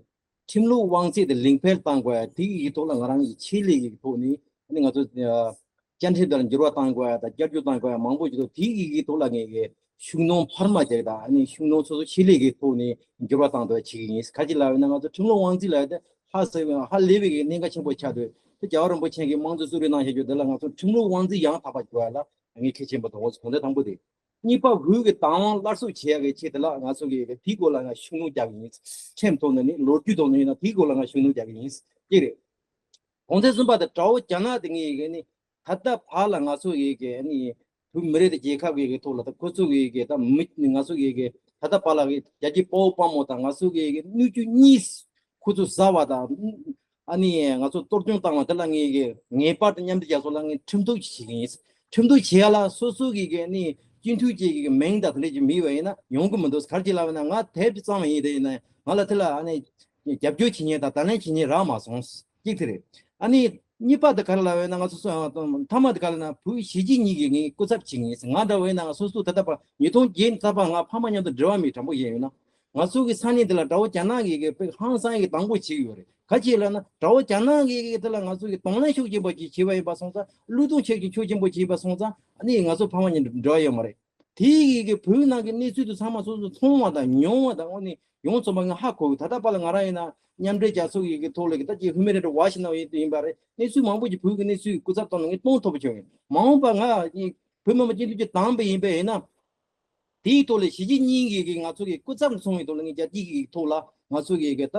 ཁྲིམས་ལུགས་དབང་ཚད་དེ་ལེགས་འཕེལ་གཏང་དགོས་ཡ། དེ་གི་ཐོག་ལ་ང་རང་གི་ཆེད་ལས་ཀྱི་ཐོག་ནས་ཨ་ནི་ང་ཚོ་ཨ་བཅའ་ཁྲིམས་དང་འགྱུར་བ་གཏང་དགོས་ཡ་དང་བསྐྱར་བཅོས་གཏང་དགོས་ཡ་མང་པོ་ཅིག་འདུག་དེ་གི་གི་ཐོག་ལ་ངས་གི་ཤུགས་སྣོན་འཕར་མ་བརྒྱབ་དང་། ཨ་ནི་ཤུགས་སྣོན་སོ་སོ་ཆེད་ལས་ཀྱི་ཐོག་ནས་འགྱུར་བ་གཏང་ཐུབ་ཡ་བྱེད་ཀྱི་ཡིན། ག་ཅི་ལབ་ཡོད་ན་ང་ཚོ་ཁྲིམས་ལུགས་དབང་འཛིན་ལབ་ཡ་དེ་ཧ་སེ་ཧ་ལས་པའི་གི་གནད་འགག་ཆེན་པོ་ཆགས་འདུག་དེ་རྒྱལ་བ་རིན་པོ་ཆེ་གིས་དམངས་གཙོ་གསོལ་རས་གནང་བཞག་རྒྱུ་དེ་ལ་ང་ཚོ་ཁྲིམས་ལུགས་དབང་འཛིན་ཡང་དག་པ་དགོས་ཡ་ལ་ངས་གལ་ཆེན་པོ་མཐོང་། དགོངས་དོན་དང་པོ་དེ། གཉིས་པ་བོད་ཀྱི་བདག་དབང་སླར་གསོ་བྱེད་ཡག་གི་ཆེད་དུ་ལ་ང་ཚོ་གིས་དེའི་སྐོར་ལ་ང་ཤུགས་སྣོན་རྒྱག་གི་ཡིན། ཁྲིམས་ཐོག་ནས་ནི་ལོ་རྒྱུས་ཐོག་ནས་ཡིན་ན་དེའི་སྐོར་ལ་ང་ཤུགས་སྣོན་རྒྱག་གི་ཡིན། གཅིག་རེད། དགོངས་ཚུལ་གསུམ་པ་དེ་དགྲ་བོ་རྒྱ་ནག་དེ་ངས་གི་ནི་ད་ལྟ་བར་ལ་ང་ཚོ་གིས་གི་ནི་བོད་མི་རིགས་དང་རྒྱལ་ཁབ་ཀྱི་གི་ཐོག་ལ་ད་ཁོ་ཚོ་གིས་གི་ད་མི་ང་ཚོ་གིས་གི་ད་ལྟ་བར་ལ་གི་རྒྱལ་གཅེས་དཔའ་བོ་དཔའ་མོ་དང་ང་ཚོ་གིས་གི་སྣོད་བཅུད་གཉིས་ཁོ་ཚོ་ཟ་བ་དང་། ཨ་ནི་ང་ཚོ་གཏོར་སྐྱོན་བཏང་བ་དེ་ལ་ངས་གི་ངེས་པར་དུ་མཉམ་འབྲེལ་རྒྱལ་ཚོགས་ལ་ངས་ཁྲིམས་གཏུག་ཅིག་བྱེད་ཀྱི་ཡིན། ཁྲིམས་གཏུག་བྱེད་ཡ་ལ་སོ་སོ་གི་གི་ནི་སྤྱི་འཐུས་ཀྱི་གི་མིང་དང་དེ་འདྲ་ཅིག་མེད་པ་ཡིན་ན་ཡོང་གི་མི་འདུག་ག་རེ་ཅིག་ལབ་ན་ང་དེབ་ཅིག་བརྩམས་པ་ཡིན། དེ་ཡིན་ན་ང་ལ་དེ་ལ་ཨ་ནི་རྒྱབ་སྐྱོར་བྱེད་མཁན་དང་བརྡ་ལན་བྱེད་མཁན་རག་མ་སོང་། གཅིག་དེ་རེད། ཨ་ནི་གཉིས་པ་དེ་ག་རེ་ལབ་ཡོད་ན་ང་ཚོ་སོ་མཐའ་མ་དེ་ག་ལབ་ན་བོད་གཞིས་བྱེས་གཉིས་ཀྱི་ངས་སྐུ་ཚབ་བྱེད་ངེས། ང་འདྲ་བས་ན་ང་སོ་སོ་ད་ལྟ་བར་ཉིས་སྟོང་བརྒྱད་ནས་ད་བར་ང་ཕ་མ་མཉམ་དུ་འབྲེལ་བ་མེད། དྲང་པོ་བཤད་ཡོད་ན་ང་ཚོ་གི་ས་གནས་འདི་ལ་དགྲ་བོ་རྒྱ་ནག་གིས་གི་དཔེ་ཧང་སང་གི་དང་པོ་བྱེད་ཀྱི་ཡོད་རེད། ག་ཅི་ལབ་ན་དགྲ་བོ་རྒྱ་ནག་གིས་གི་དེ་ལ་ང་ཚོ་གི་གདོང་ལེན་ཤུགས་ཆེན་པོ་ཅིག་བྱས་པ་ཡིན་པ་སོང་ཙང་། བློས་གཏོང་ཤུགས་ཆེན་པོ་ཅིག་བྱས་པ་སོང་ཙང་ཨ་ནི་ང་ཚོ་ཕ་མ་གཉིས་འབྲེལ་བ་ཡོད་མ་རེད། དེ་ཡི་གི་བོད་ནང་གི་གནས་ཚུལ་དེ་ཚང་མ་སོ་སོ་མཐོང་བ་དང་མྱོང་བ་དང་། ཨ་ནི་ཡོངས་རྫོགས་པ་ངས་ཧ་གོ་གི། ད་ལྟ་བར་ལ་ང་རང་ཡིན་ན་མཉམ་འབྲེལ་རྒྱལ་ཚོགས་ཀྱི་གི་ཐོག་ལ་གི་ད་ཅིག་ཧུ་མན་རའིཊ་ཝ་ཆི་ནང་ཡིན་དུ་ཡིན་པ་རེད། གནས་ཚུལ་མང་པོ་ཅིག་བོད་ཀྱི་གནས་ཚུལ་སྐུ་ཚབ་ཐོག་ནས་ངས་གཏོང་ཐུབ་པ་བྱུང་ཡོད། མ་འོངས་པ་ང་བོད་མི་མང་སྤྱི་འཐུས་ཀྱི་དམ་པ་ཡིན་པ་ཡིན་ན། དེའི་ཐོག་ལ་གཞིས་བྱེས་གཉིས་ཀྱི་གི་ང་ཚོ་གི་སྐུ་ཚབ་སོང་བའི་ཐོག་ལ་ངས་རྒྱལ་སྤྱི་གི་ཐོག་ལ་ང་ཚོ་གི་གི་ད་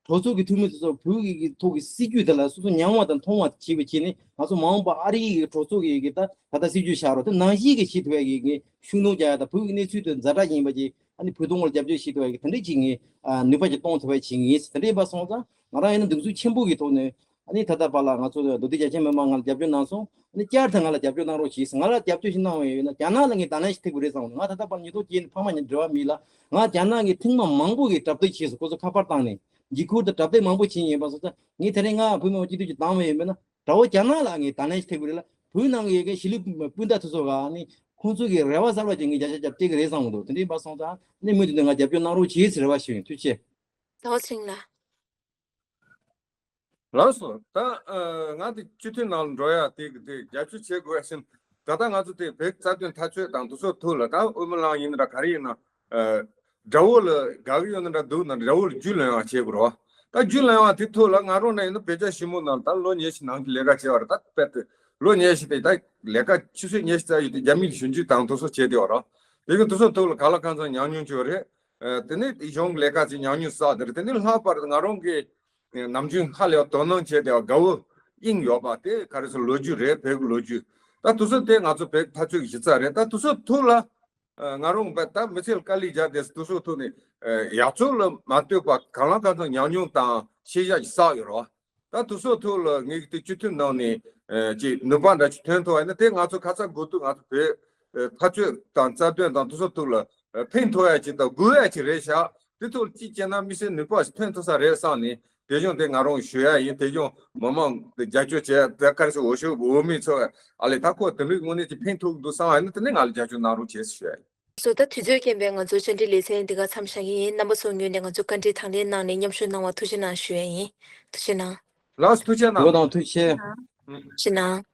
གྲོས་ཚོགས་ཀྱི་འཐུས་མི་ཚོ་བོད་ཀྱི་གི་ཐོག་གི་སྲིད་ཇུས་དེ་ལ་སོ་སོ་མྱངས་པ་དང་མཐོང་བ་བྱས་པ་བྱས་ནས། ང་ཚོ་མ་འོངས་པ་ཨ་རི་གི་གྲོས་ཚོགས་ཀྱི་གི་ད་ད་ལྟ་སྲིད་ཇུས་བཞག་རོགས་དེ་ནང་བཞིན་གི་བྱེད་ཐུབ་ཡ་གི་གི་ཤུགས་སྣོན་རྒྱག་ཡ་དང་། བོད་ཀྱི་གནས་ཚུལ་དེ་ཛ་དྲག་ཡིན་པ་ཅིག་ཨ་ནི་བོད་དོན་སྐོར་རྒྱབ་སྐྱོར་བྱེད་ཐུབ་ཡ་གི་དེ་འདྲས་ཅིག་ངས་ཨ་ནུས་པ་ཅིག་གཏོང་ཐུབ་ཡ་བྱེད་ངེས། དེ་འདྲས་ཡིན་པ་སོང་ཙང་ང་རང་ཡིན་ན་གདེང་ཚོད་ཆེན་པོ་གི་ཐོག་ནས། ཨ་ནི་ད་ལྟ་བར་ལ་ང་ཚོ་མདོ་སྟོད་རྒྱ་ཆེ་མི་མང་ང་ལ་རྒྱབ་སྐྱོར་གནང་སོང་། ཨ་ནི་བསྐྱར་དུ་ང་ལ་རྒྱབ་སྐྱོར་གནང་རོགས་བྱས། ང་ལ་རྒྱབ་སྐྱོར་ཞིག་གནང་བ་ཡོད་ན་རྒྱ་ནག་ལ་ངས་བརྡ་ལན་ཞིག་ཐེབས་དགོས་རེད་བསམ་འདུག་ང་ད་ལྟ་བར་ཉིས་སྟོང་བརྒྱད་ནས་ཕ་མ་གཉིས་འབྲེལ་བ་མེད་ལ། ང་རྒྱ་ནག་གི་ཐེངས་མ་མང་པོ་གི་གྲབས་གཏོད་བྱས་སོང་། ཁོ་ཚོ་ཁ་པར་བཏང་ནས་འཇིགས་སྐུལ་དང་གྲབས་གཏོད་མང་པོ་བྱས་ཡིན་པ་སོང་ཙང་། ངས་དེ་རིང་ང་བོད་མི་མང་སྤྱི་འཐུས་ཀྱི་དམ་པ་ཡིན་པས་ན་དགྲ་བོ་རྒྱ་ནག་ལ་ངས་བརྡ་ལན་ཞིག་ཐེབས་དགོས་རེད་ལ། བོད་ནང་གི་ཡ་གི་གཞིས་ལུས་སྤུན་ཟླ་དེ་ཚོ་ག་ནི་ཁོང་ཚོ་གི་རེ་བ་གསར་པ་ཅིག་ངས་བརྒྱ་ཆ་བརྒྱ་སྤྲད་ཀྱི་རེད་བསམ་གི་འདུག་དེ་འདྲ་ཡིན་པ་སོང་ཙང་ཨ་ནི་མུ་མཐུད་ནས་ང་རྒྱབ་སྐྱོར་གནང་རོགས་བྱེད་ཟེར་རེ་བ་ཞུ་ཡིན། ཐུགས་རྗེ་ཆེ། རྡོ་རྗེ་ལགས། ལགས་སོ། ད་ཨ་ང་དེ་སྤྱི་འཐུས་ནང་ལ་འགྲོ་ཡ་དེ་གི་དེ་རྒྱབ་སྐྱོར་བྱེད་དགོས་ཡ་ཕྱིན། ད་ལྟ་ང་ཚོ་དེ་བོད་རྩ་དོན་འཐབ་རྩོད་དང་དེ་ཚོ་ཐོག་ལ་ད་དབུ་མའི་ལམ་ཡིན་ན་འདྲ་ག་རེ་ཡིན་ན། ཨ་དགྲ་བོ་ལ་དགའ་གི་ཡོད་ན་འདྲ་སྡུག་ན་འདྲ་དགྲ་བོ་ལ་རྒྱུས་ལོན་ཡ་བྱེད་དགོས་རེད་བ། ད་རྒྱུས་ལོན་ཡ་དེ་ཐོག་ལ་ང་རང་ནས་ཡིན་ན་བོད་རྒྱ་ཞི་མོལ་ནང་ད་ལོ་ཉི་ཤུ་ནང་གི་ལས་ཀ་བྱས་པ་རེད། ད་དཔེ་དེ་ལོ་ཉི་ཤུ་དེ་ད་ལས་ཀ་ཆུ་ཚོད་ཉི་ཤུ་རྩ་ཡོད་དེ་རྒྱ་མི་གི་ཞིབ་འཇུག་དང་དེ་ཚོ་བྱས་བསྡད་པ་རེད། དེ་གི་དེ་ཚོ་ཐོག་ལ་གང་ལ་གང་འཚམ་ཉམས་མྱོང་བྱུང་བ་རེད། ཨ་དེ་ནས་གཞུང་ལས་ཀ་ཅིག་ཉམས་མྱོང་བསགས་དེ་རེད། དེ་ནས་ལྷག་པར་ང་རང་གི་ནམ་རྒྱུན་ཧ་ལས་པ་དོ་སྣང་བྱས་བསྡད་པ་དགའ་བོ་དབྱིངས་ཡོད་པ་དེ་ག་རེ་ཟེར་ལོ་རྒྱུས་རེད། བོད་ཀྱི་ལོ་རྒྱུས། ད་དེ་ཚོ་དེ་ང་ཚོ་བོད་འཐབ་རྩོད་ཀྱི་གཞི་རྩ་རེད། ད་དེ་ཚོ་ཐོག་ལ་ཨ་ང་རང་ད་མི་ཚེ་ལ་དཀའ་ལས་བརྒྱབ་བསྡད་དེ་ཚོ་ཐོག་ནས་ཨ་ཡག་བཙོག་ལ་མ་ལྟོས་པ་གང་ལ་གང་འཚམ་ཉམས་མྱོང་དང་ཤེས་བྱ་ཅིག་བསགས་ཡོད་རེད་བ། ད་དེ་ཚོ་ཐོག་ལ་ངས་དེ་སྤྱི་འཐུས་ནང་ནས་ཨ་ཅིག་ནུས་པ་འདྲ་ཅིག་ཐོན་ཐུབ་པ་ཡིན་ན། དེ་ང་ཚོ་ཁ་ཚ་དགོས་གཏུགས་ང་ཚོ་བོད་ཨ་འཐབ་རྩོད་དང་རྩ་དོན་དང་དེ་ཚོ་ཐོག་ལ་ཨ་ཕན་ཐོགས་ཡ་ཅིག་དང་དགོས་ཡ་ཅིག་རེད་ཤག་དེ་ཐོག་ལ་ཅིག་བྱས་ན་དམིགས་བསལ་ནུས་པ་ཞིག་ཐོན་ཐུབ་ས་རེད་བསམ་ནས། དེ་བཞིན་དེ་ང་རང་ཞུ་ཡ་ཡིན། དེ་བཞིན་མི་མང་དེ་རྒྱབ་སྐྱོར་བྱས་ད་ག་རེ་ཟེར་འོས་ཤོག་འོས་མི་ཚོ་ཨ་ལས་ད་ཁོ་དེ་འདྲའི་དངོས་གནས་ཅིག་ཕན་ཐོགས་འདུག་བསམ་པ་ཡིན་ན་དེ་ནས་ང་ལ་རྒྱབ་སྐྱོར་གནང་རོགས་བྱེད་ཞུ་ཡ་ཡིན། སོ་ད་དུས་ཚོད་རྐྱེན་པས་ང་ཚོ་བཅར་འདྲི་ལེ་ཚན་འདི་ག་མཚམས་བཞག་གི་ཡིན། རྣམ་པ་ཚོ་ངོས་ནས་ང་ཚོ་བཀའ་འདྲི་དང་ལེན་གནང་ནས་མཉམ་ཞུགས་གནང་བ་ཐུགས་རྗེ་གནང་ཞུ་ཡ་ཡིན། ཐུགས་རྗེ་གནང་། ལགས་སོ། ཐུགས་རྗེ་གནང་། ཐུགས་རྗེ་གནང་། ཐུགས་རྗེ་ཆེ། ཐུགས་རྗེ་གནང་།